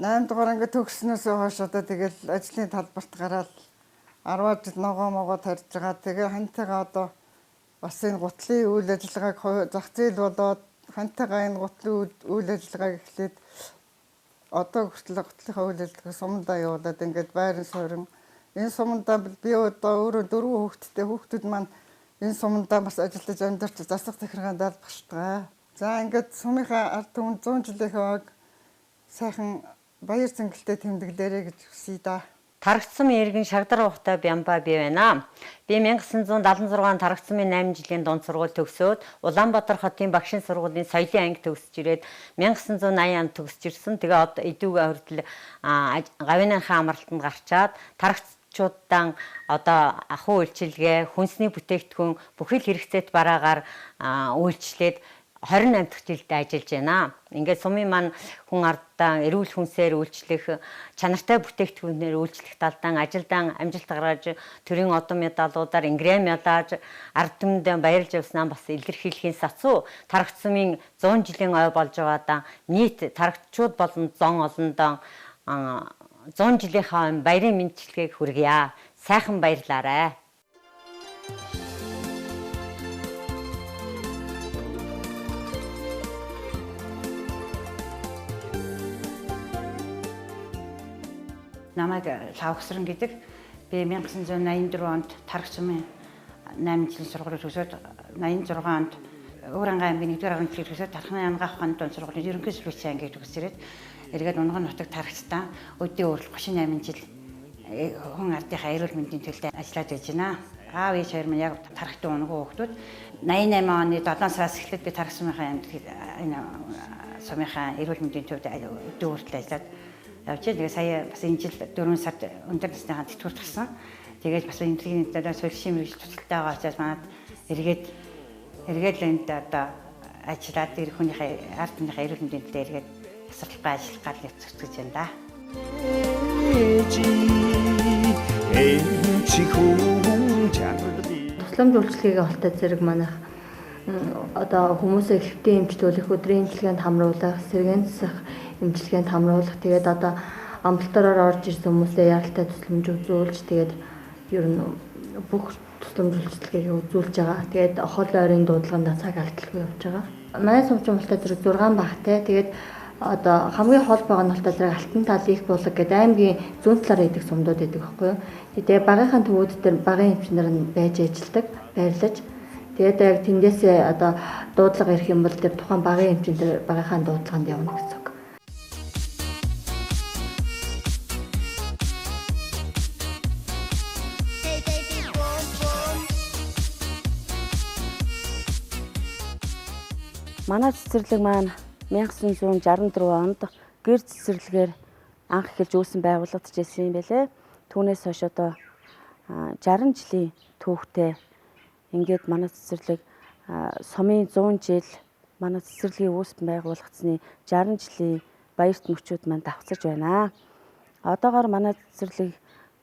Speaker 13: 8 дугаар анги төгснөөс хойш одоо тэгэл ажлын талбарт гараад 10 жил ногоо могоо тарьж байгаа. Тэгээ хантайгаа одоо бас энэ гутлын үйл ажиллагааг зах зээл болоод хантайгаа энэ гутлын үйл ажиллагааг эхлээд одоо хүртэл гутлынхаа үйл ажиллагааг сумандаа явуулаад ингээд байран суурин энэ сумандаа би одоо өөрөө 4 хүүхэдтэй, хүүхдүүд маань энэ сумандаа бас ажиллаж амьдарч засаг захиргаанд албаштгаа. За ингээд сумынхаа ард түмэн 100 жилийнхээ баг сайхан баяр цэнгэлтэй тэмдэглээрэй гэж хүсье да.
Speaker 14: Тараг сумын иргэн Шагдар ухтай Бямба би байна. Би 1976 он Тараг сумын 8 жилийн дунд сургууль төгсөөд Улаанбаатар хотын багшийн сургуулийн соёлын анги төгсөж ирээд 1980 онд төгсөж ирсэн. Тэгээ одоо эдүүгээ хүртэл гавьныхаа амралтанд гарчаад тарагчуудан одоо ахуй үйлчилгээ, хүнсний бүтээгдэхүүн бүхэл хэрэгцээт бараагаар үйлчлээд 28 дахь жилдээ ажиллаж байна. Ингээд сумын маань хүн ардаа эрүүл хүнсээр үйлчлэх, чанартай бүтээгдэхүүнээр үйлчлэх талдаа ажилдаа амжилт гаргаж, төрийн одон медалуудаар ингрэм ялааж, ард түмэндээ баярлж явснаа бас илэрхийлэхийн сацуу Тараг сумын 100 жилийн ой болж байгаадаа нийт тарагчууд болон зон олондоо 100 жилийнхаа баярын мэндчилгээг хүргье. Сайхан баярлаарай.
Speaker 15: Намайг Лавхсран гэдэг. Би 1984 онд Тараг сумын 8 жилийн сургуулийг төгсөөд 86 онд Өвөрангай аймгийн 1-р агын төлөв төгсөөд Тарханы ангаах ухааны дунд сургуулийн ерөнхий сүлжээ ангийг төгсөж ирээд эргээд Унган нутаг Тарагтаа өдний өөрл 38 жил хүн ардынхаа эрүүл мэндийн төлөө ажиллаад байж байна. Аав ээж хоёр маань яг Тарагтын унган хүүхдүүд. 88 оны 7 сараас эхлээд би Тараг сумынхаа амьд энэ сумынхаа эрүүл мэндийн төвд өдөө хүртэл ажиллаад явж байна. Тэгээ сая бас энэ жил 4 сард өндөр насныхаа тэтгэврт гарсан. Тэгээд бас эмнэлгийн төлөө суулшийн мэргэжил тусалтай байгаа учраас манад эргээд л энд одоо ажиллаад ирэх хүнийхээ ард түмнийхээ эрүүл мэндийн төлөө эргээд тасралтгүй ажиллах гал явцгаж байна да.
Speaker 16: Тусламж үйлчилгээгээ холтой зэрэг манайх одоо хүмүүсээ хэвтэн эмчилүүлэх, өдрийн эмчилгээнд хамруулах, сэргээн засах Эмчилгээнд хамруулах, тэгээд одоо амбулаториор орж ирсэн хүмүүсээ яралтай тусламж үзүүлж, тэгээд ер нь бүх тусламж үйлчилгээг үзүүлж байгаа. Тэгээд хол ойрын дуудлаганд цаг алдалгүй явж байгаа. Манай сумчин болтой зэрэг 6 багтай. Тэгээд одоо хамгийн хол байгаа нь болтой зэрэг Алтан тал, Их булаг гэдэг аймгийн зүүн талаар идэх сумдууд идэг байхгүй юу. Тэгээд багийнхаа төвүүд дээр багын эмчнэр нь байж ажилладаг, байрлаж. Тэгээд яг тэндээсээ одоо дуудлага ирэх юм бол тэр тухайн багын эмчин дээр багийнхаа дуудлаганд явна гэсэн үг.
Speaker 1: Манай цэцэрлэг маань 1964 онд гэр цэцэрлэгээр анх эхэлж үүсэн байгуулагдаж ирсэн юм байлээ. Түүнээс хойш одоо 60 жилийн түүхтэй ингээд манай цэцэрлэг сумын 100 жил манай цэцэрлэгийн үүсгэн байгуулагдсны 60 жилийн баярт мөчүүд маань давхцаж байна. Одоогоор манай цэцэрлэг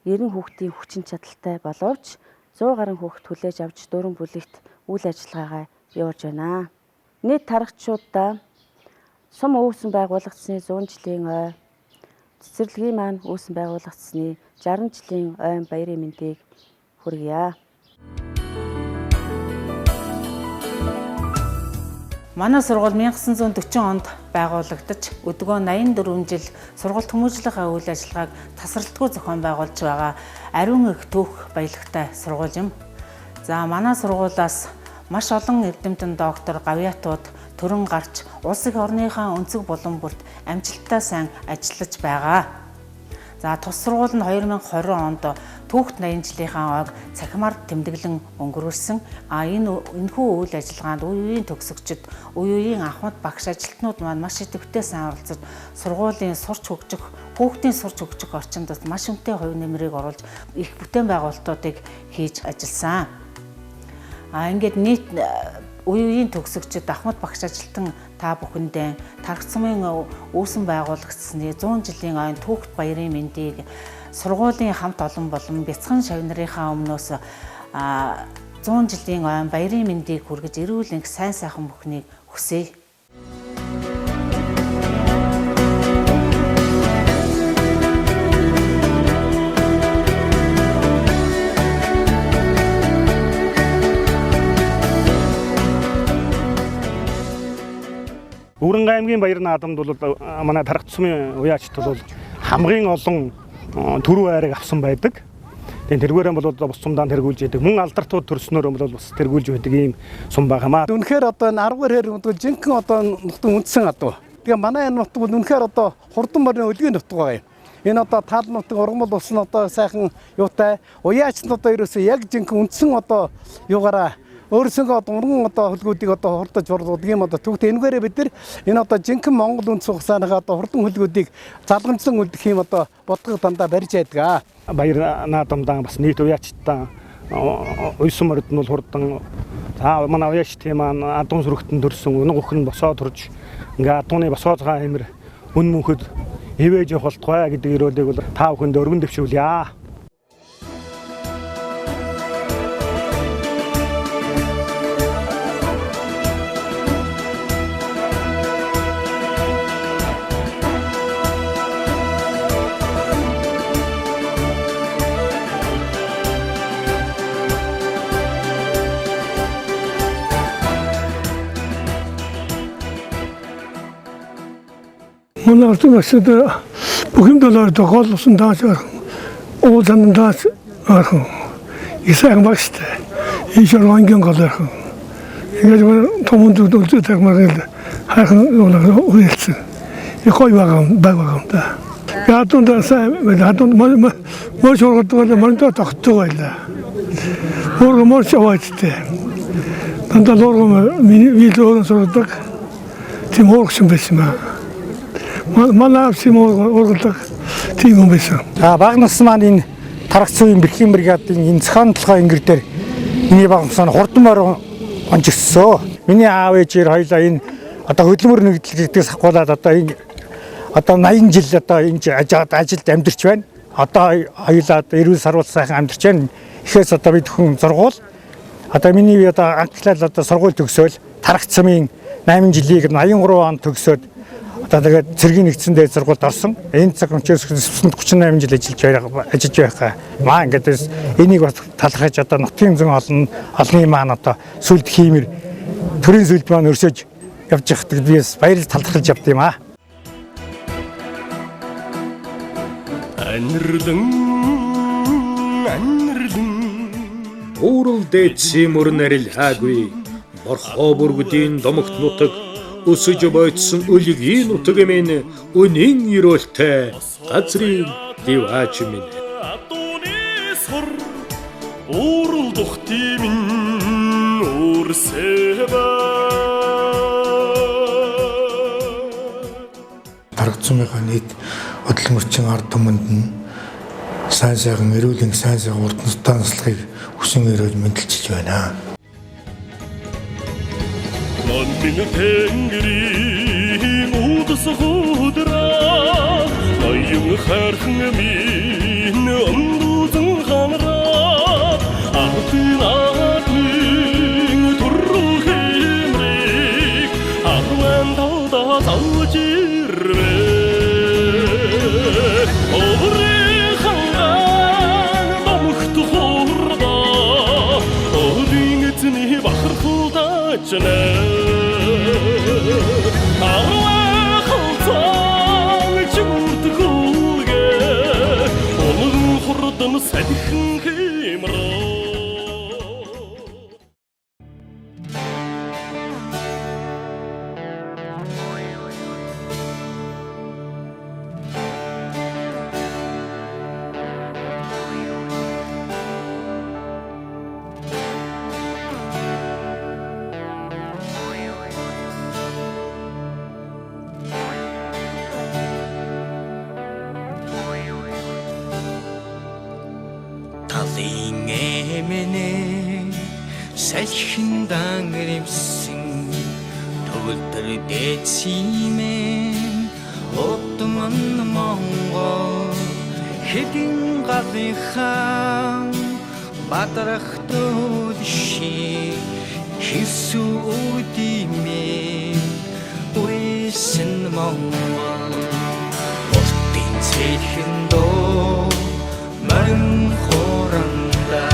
Speaker 1: 90 хүүхдийн хүчин чадалтай боловч 100 гаруй хүүхд хүлээж авч 4 бүлэгт үйл ажиллагаагаа явуулж байна. Нийт тарагчуудаа сум үүсэн байгуулагдсны 100 жилийн ой, цэцэрлэгийн маань үүсэн байгуулагдсны 60 жилийн ойн баярын мэндийг хүргье.
Speaker 3: Манай сургууль 1940 онд байгуулагдаж, өдгөө 84 жил сургууль хүмүүжлэх үйл ажиллагааг тасралтгүй зохион байгуулж байгаа ариун их түүх баялагтай сургууль юм. За манай сургуулиас маш олон эрдэмтэн доктор гавьяатууд төрөн гарч улс их орныхаа өнцөг булан бүрт амжилттай сайн ажиллаж байгаа. За тус сургууль нь 2020 онд түүхт 80 жилийнхаа ойг цахимаар тэмдэглэн өнгөрүүлсэн. А энэ энэхүү үйл ажиллагаанд үе үеийн төгсөгчд, үе үеийн анхмад багш ажилтнууд маань маш идэвхтэй сайн оролцож сургуулийн сурч хөгжих, хүүхдийн сурч хөгжих орчинд маш үнэтэй хувь нэмрийг оруулж их бүтээн байгуулалтуудыг хийж ажилласан. А ингээд нийт үе үеийн төгсөгчд, ахмад багш ажилтан та бүхэндээ Тараг сумын үүсэн байгуулагдсаны 100 жилийн ойн түүхт баярын мэндийг сургуулийн хамт олон болон бяцхан шавь нарынхаа өмнөөс 100 жилийн ойн баярын мэндийг хүргэж эрүүл энх сайн сайхан бүхнийг хүсье.
Speaker 6: Өвөрнгай аймгийн Баяр наадамд бол манай Тараг сумын уяачд бол хамгийн олон түрүү айрыг авсан байдаг. Тэгээд тэргээрэн бол бус сумдаа тэргүүлж яадаг. Мөн алдартууд төрснөөр бол бас тэргүүлж байдаг ийм сум байгаамаа.
Speaker 17: Үнэхээр одоо энэ 10 хээр бол жинхэнэ одоо нутаг үндсэн адуу. Тэгээ манай энэ нутаг бол үнэхээр одоо хурдан морины өлгийн нутаг байгаа юм. Энэ одоо тал нутаг ургамал ус нь одоо сайхан юутай уяач нь одоо ерөөсөө яг жинхэнэ үндсэн одоо юугаараа өөрсөнгөө одоо урган одоо хөлгүүдийг одоо хурдаж хурддаг юм одоо түүхтэй энэгээрээ бид нар энэ одоо жинхэнэ Монгол үндсэн хугацааныхаа одоо хурдан хөлгүүдийг залгамжлан үлдэх юм одоо бодлого дандаа барьж байдаг.
Speaker 6: Баяр наадамдаа бас нийт уяачтаа уйсан морд нь бол хурдан за манай уяачтын маань адуун сүрэгтэн төрсөн унаг өхөн босоо төрж ингээ адууны босоо цагаан амир үн мөнхөд ивэж явах болтугай гэдэг ерөөлийг бол та бүхэнд өргөн дэвшүүлье.
Speaker 18: Манай ардын багшид бүх юм долоортой гол усан даач орхон, уул зандан даач орхон, их сайхан багштай, энэ шор ангийн гол орхон. Ингээд том хүнд үлзүү тагмаар л хайрхан үргэлжсэн. Их гоё байгаа баг байгаа юм да. Би адуунд сайн адуунд морь шуургадаг бол морьдоо тогтдог байлаа. Уурга морь аваадтай. Дандаа л уурга миний би л өөрөө сургадаг. Тийм уургасан байсан юм аа. Манай аав тийм уургадаг тийм хүн байсан.
Speaker 20: За бага нас маань энэ Тараг сумын бэрхийн бригадын энэ зохион толгой ингэр дээр миний бага насанд хурдан морь онж өссөн. Миний аав ээжээр хоёлаа энэ одоо хөдөлмөр нэгдэл гэдгээс ахгуулаад одоо энэ одоо 80 жил одоо энэ ажилд амьдарч байна. Одоо хоёлаа эрүүл саруул сайхан амьдарч байна. Ихээс одоо бид хүн зургуул. Одоо миний би одоо анхлал одоо сургууль төгсөөл Тараг сумын 8 жилийг 83 онд төгсөөд
Speaker 2: Одоо тэгээд цэргийн нэгдсэн дээд сургуульд орсон. Энэ цаг мөчөөс 38 жил ажиллаж байгаа. Маа ингээд энийг бас талархаж одоо нутгийн зөн олон олонний маань одоо сүлд хиймэр төрийн сүлд маань өрсөж явж явахад би бас баярлж талархаж явд юм аа.
Speaker 19: Анирлан анирлан
Speaker 21: Уурал дээдсийн мөрөн арилхаагүй борхоо бүргдийн домогт нутаг өсөж бойтсон өлгийн нутаг минь үнэн ерөөлтэй газрын диваач минь.
Speaker 19: Адууны сур уурал духти минь өөрсөбө.
Speaker 22: Таргацсумынхаа нийт хөдөлмөрчин ард түмэнд нь сайн сайхан эрүүлийн сайн сайхан урд нутаа наслахыг хүсэн өрөөж мэндэлж байна.
Speaker 19: Номин тэнгэрийн удас худраа ноён хайрхан минь өмдүүзэн ханраа ардын аадмын түрүү хэмрийг арван тавда зовж ирвэ. Өөрийн хангаан домогт хурдаа өөрийн эзний бахархалдаж нэ. Арван халцаан чүрт гүлгэ унган хурдан салхин хэмрээ.
Speaker 23: Талын эмэнэ салхиндан рэмсэн төгөлдөр дээдсимэн удман Монгол хэдэн галынхаа бадрах төлши хисүү үдимээ уйсэн Монгол уртын цэхэн доо морин хуранда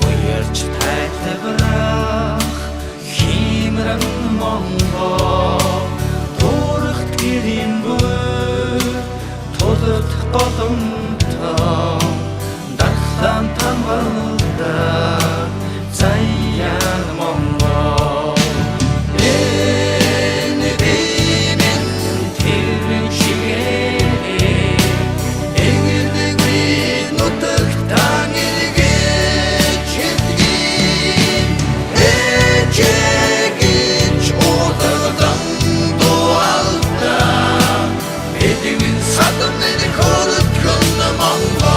Speaker 23: уярч тайлбарах химрэн Монгол турахт гэрийн бүр тулат голомтон дархлаан тамгалда заяан Монгол энэ би минь тэрэн шигээ энгэрдэггүй нутагтан эргэж хэдгийн эжэгэж удагдан дуалда эдгэн садмын хөрөткөн Монгол.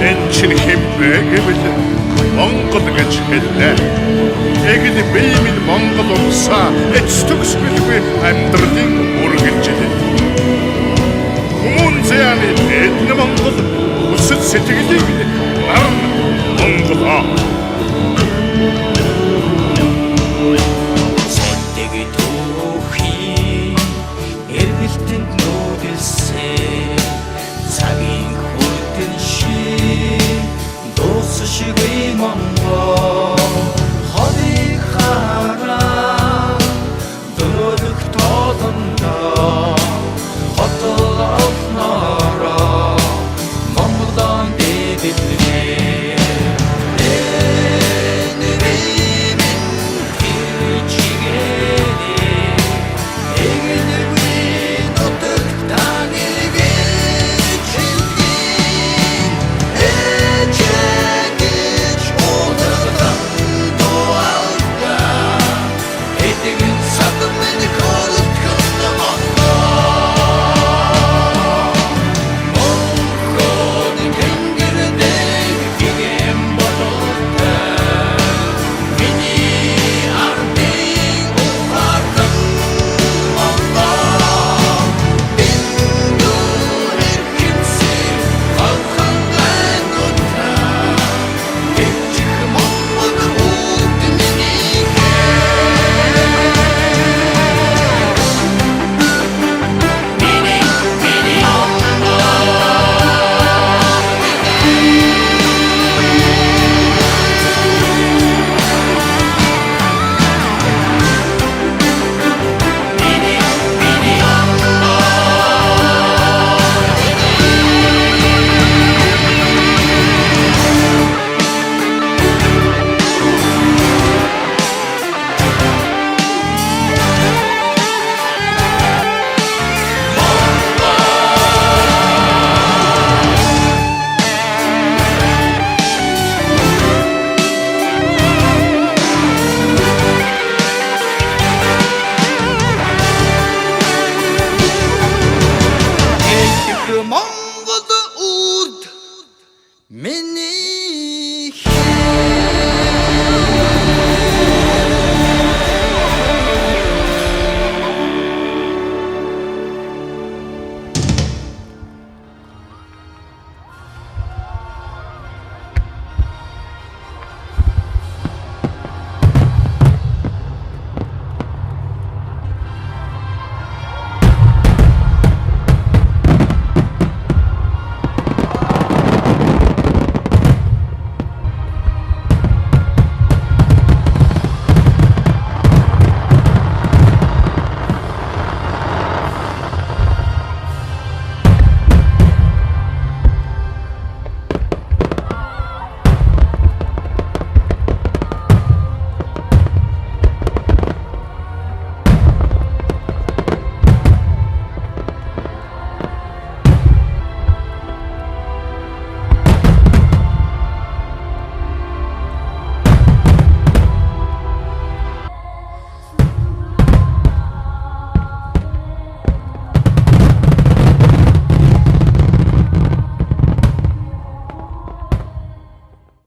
Speaker 24: Энэ чинь хэн бэ гэвэл Монгол гэж хэлнэ. Эгэл бие минь Монгол улсаа эц төгсгөлгүй амьдралын үргэлжлэл. Хүмүүн зяаны дэд нь Монгол хүсэл сэтгэлийг нар Монголоо.
Speaker 23: Сэтгэл түүхийн эргэлтэнд нүүдэлсэн цагийн хүрдэн шиг дуусшгүй Монгол холыг хараа дөрөх толондоо хотол Миний